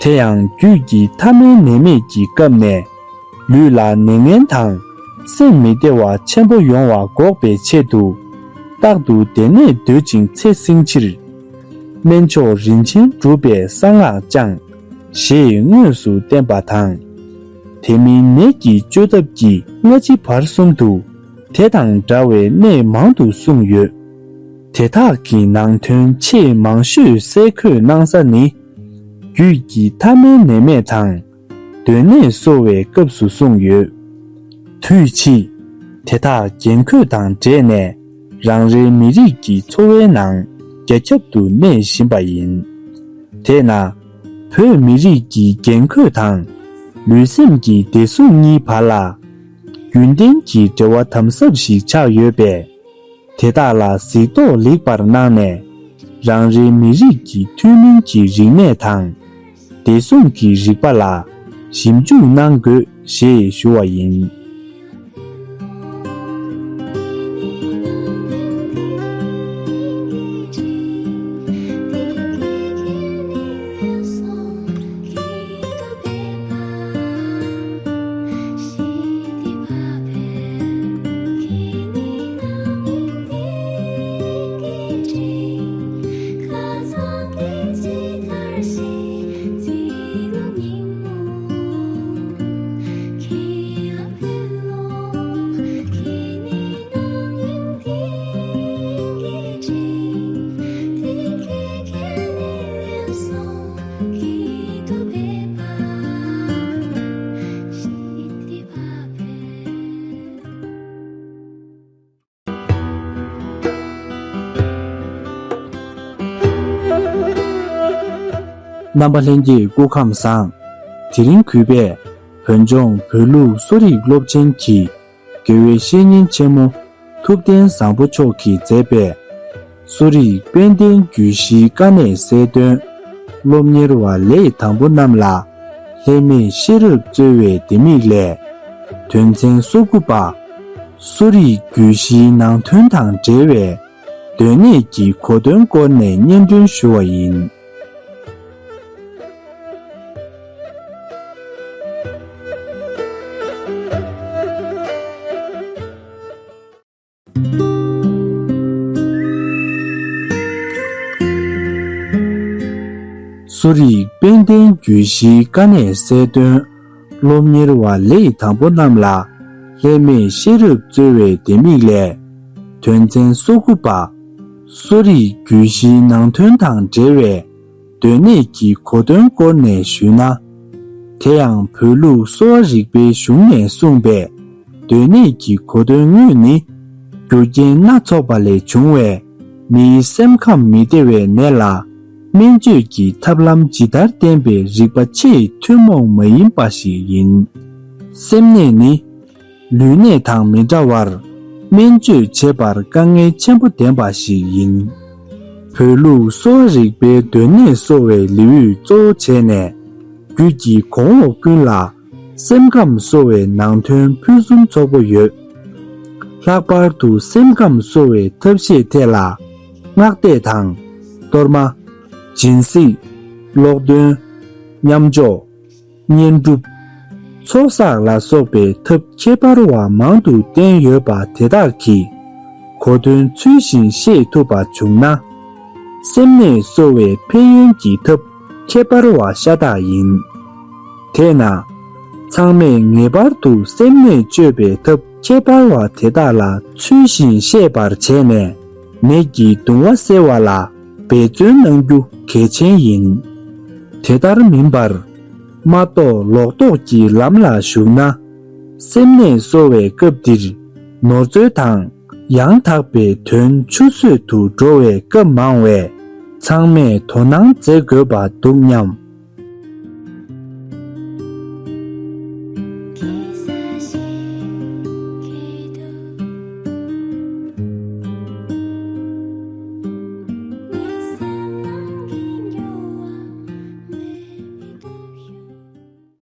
དེ་ཡང་རྒྱུད་ཀྱི་ཐ་མལ་ནད་མེད་ཀྱི་སྐབས་ནས་ལུས་ལ་ནད་ངན་དང་སེམས་མི་བདེ་བ་ཆེན་པོ་ཡོང་བ་འགོག་པའི་ཆེད་དུ། རྟག་ཏུ་སྡེ་ནས་སྡོད་ཅིང་ཚེ་བསྲིང་ཕྱིར། སྨན་མཆོག་རིན་ཆེན་གྲུབ་པའི་གསང་སྔགས་བཅངས། ཞེས་དངོས་སུ་བསྟན་པ་དང་། དེ་མིན་ནད་ཀྱི་བཅོས་ཐབས་ཀྱི་སྔ་ཕྱི་བར་གསུམ་དུ། དེ་དང་འདྲ་བའི་གནད་མང་དུ་གསུངས་ཡོད། དེ་དག་གི་ནང་དོན་ཆེས་མང་ཤོས་གསལ་འཁོད་གནང་ས་ནི། རྒྱུད་ཀྱི་ཐ་མལ་ནད་མེད་དང་། སྡོད་གནས་གསོ་བའི་སྐབས་སུ་གསུངས་ཡོད། དུས་ཕྱིས། དེ་དག་རྒྱན་གོས་དང་འབྲེལ་ནས་རང་རེའི་མི་རིགས་ཀྱི་འཚོ་བའི་ནང་རྒྱ་ཁྱབ་ཏུ་གནས་བཞིན་པ་ཡིན། དེས་ན། བོད་མི་རིགས་ཀྱི་རྒྱན་གོས་དང་ལུས་སེམས་ཀྱི་བདེ་སྲུང་གཉིས་བར་ལ། རྒྱུན་ལྡན་གྱི་འབྲེལ་བ་དམ་ཟབ་ཞིག་ཆགས་ཡོད་པས། དེ་དག་ལ་གཟིགས་རྟོག་ལེགས་པར་གནང་ནས། རང་རེའི་མི་རིགས་ཀྱི་ཐུན་མིན་གྱི་རིག་གནས་དང་། བདེ་སྲུང་གི་རིག་པ་ལ་ཞིབ་འཇུག་གནང་དགོས་ཞེས་ཞུ་བ་ཡིན། རྣམ་པ་ལྷན་རྒྱས་སྐུ་ཁམས་བཟང་། དེ་རིང་གུས་པས་བོད་ལྗོངས་བོད་ལུགས་གསོ་རིག་སློབ་ཆེན་གྱི་དགེ་བའི་བཤེས་གཉེན་ཆེན་མོ་ཐུབ་བསྟན་བཟང་པོ་མཆོག་གིས་མཛད་པའི་གསོ་རིག་དཔལ་ལྡན་རྒྱུད་བཞིའི་དཀའ་གནད་གསལ་སྟོན། སློབ་གཉེར་བ་ལས་དང་པོ་རྣམས་ལ་ལྷད་མེད་ཤེས་རབ་སྩོལ་བའི་ལྡེ་མིག་ལས། དོན་ཚན་སོ་དགུ་པ། གསོ་རིག་རྒྱུད་བཞིའི་ནང་དོན་དང་འབྲེལ་བའི་སྡོད་གནས་ཀྱི་གོ་དོན་སྐོར་ནས་སྙན་སྒྲོན་ཞུ་བ་ཡིན། གསོ་རིག་དཔལ་ལྡན་རྒྱུད་བཞིའི་དཀའ་གནད་གསལ་སྟོན། སློབ་གཉེར་བ་ལས་དང་པོ་རྣམས་ལ་ལྷད་མེད་ཤེས་རབ་སྩོལ་བའི་ལྡེ་མིག་ལས། དོན་ཚན་སོ་དགུ་པ། གསོ་རིག་རྒྱུད་བཞིའི་ནང་དོན་དང་འབྲེལ་བའི་སྡོད་གནས་ཀྱི་གོ་དོན་སྐོར་ནས་ཞུས་ན། དེ་ཡང་བོད་ལུགས་གསོ་བ་རིག་པའི་གཞུང་ནས་གསུངས་པའི་སྡོད་གནས་ཀྱི་གོ་དོན་དངོས་ནི། རྒྱུ་རྐྱེན་སྣ་ཚོགས་པ་ལས་བྱུང་བའི་མིའི་སེམས་ཁམས་མི་བདེ་བའི་ནད་ལ་སྨན་བཅོས་ཀྱི་ཐབས་ལམ་ཇི་ལྟར་བསྟེན་པའི་རིག་པ་ཆེས་ཐུན་མོང་མ་ཡིན་པ་ཞིག་ཡིན། སེམས་ནད་ནི། ལུས་ནད་དང་མི་འདྲ་བར་སྨན་བཅོས་བྱེད་པར་དཀའ་ངལ་ཆེན་པོ་ལྡན་པ་ཞིག་ཡིན། བོད་ལུགས་གསོ་བ་རིག་པའི་སྡོད་གནས་གསོ་བའི་ལེའུ་གཙོ་བོ་བྱས་ནས། རྒྱུད་ཀྱི་གོང་འོག་ཀུན་ལ་སེམས་ཁམས་གསོ་བའི་ནང་དོན་ཕུན་སུམ་ཚོགས་པོ་ཡོད། ལྷག་པར་དུ་སེམས་ཁམས་གསོ་བའི་ཐབས་ཤེས་ཐད་ལ་སྔགས་བཟླས་དང་། གཏོར་མ། སྦྱིན་སྲེག། ཀློག་འདོན། མཉམ་འཇོག། བསྙེན་སྒྲུབ། ཚོགས་བསགས་ལ་སོགས་པའི་ཐབས་ཁྱད་པར་བ་མང་དུ་བསྟན་ཡོད་པ་དེ་དག་གི་གོ་དོན་ཚུལ་བཞིན་ཤེས་ཐུབ་པ་བྱུང་ན། སེམས་ནད་གསོ་བའི་ཕན་ཡོན་གྱི་ཐབས་ཁྱད་པར་བ་ཤ་སྟག་ཡིན། དེས་ན། ཚང་མས་ངེས་པར་དུ་སེམས་ནད་བཅོས་པའི་ཐབས་ཁྱད་པར་བ་དེ་དག་ལ་ཚུལ་བཞིན་ཤེས་པར་བྱས་ནས། ནད་ཀྱི་གདུང་བ་སེལ་བ་ལ་འབད་བརྩོན་གནང་རྒྱུ་གལ་ཆེན་ཡིན། དེ་ལྟར་མིན་པར། མ་རྟོགས་ལོག་རྟོག་གི་ལམ་ལ་ཞུགས་ན། སེམས་ནད་གསོ་བའི་སྐབས་འདིར་ནོར་འཛོལ་དང་ཡང་དག་པའི་དོན་ཆུད་ཟོས་སུ་འགྲོ་བའི་སྐབས་མང་བས། ཚང་མས་དོ་སྣང་མཛད་དགོས་པ་འདུག་སྙམ་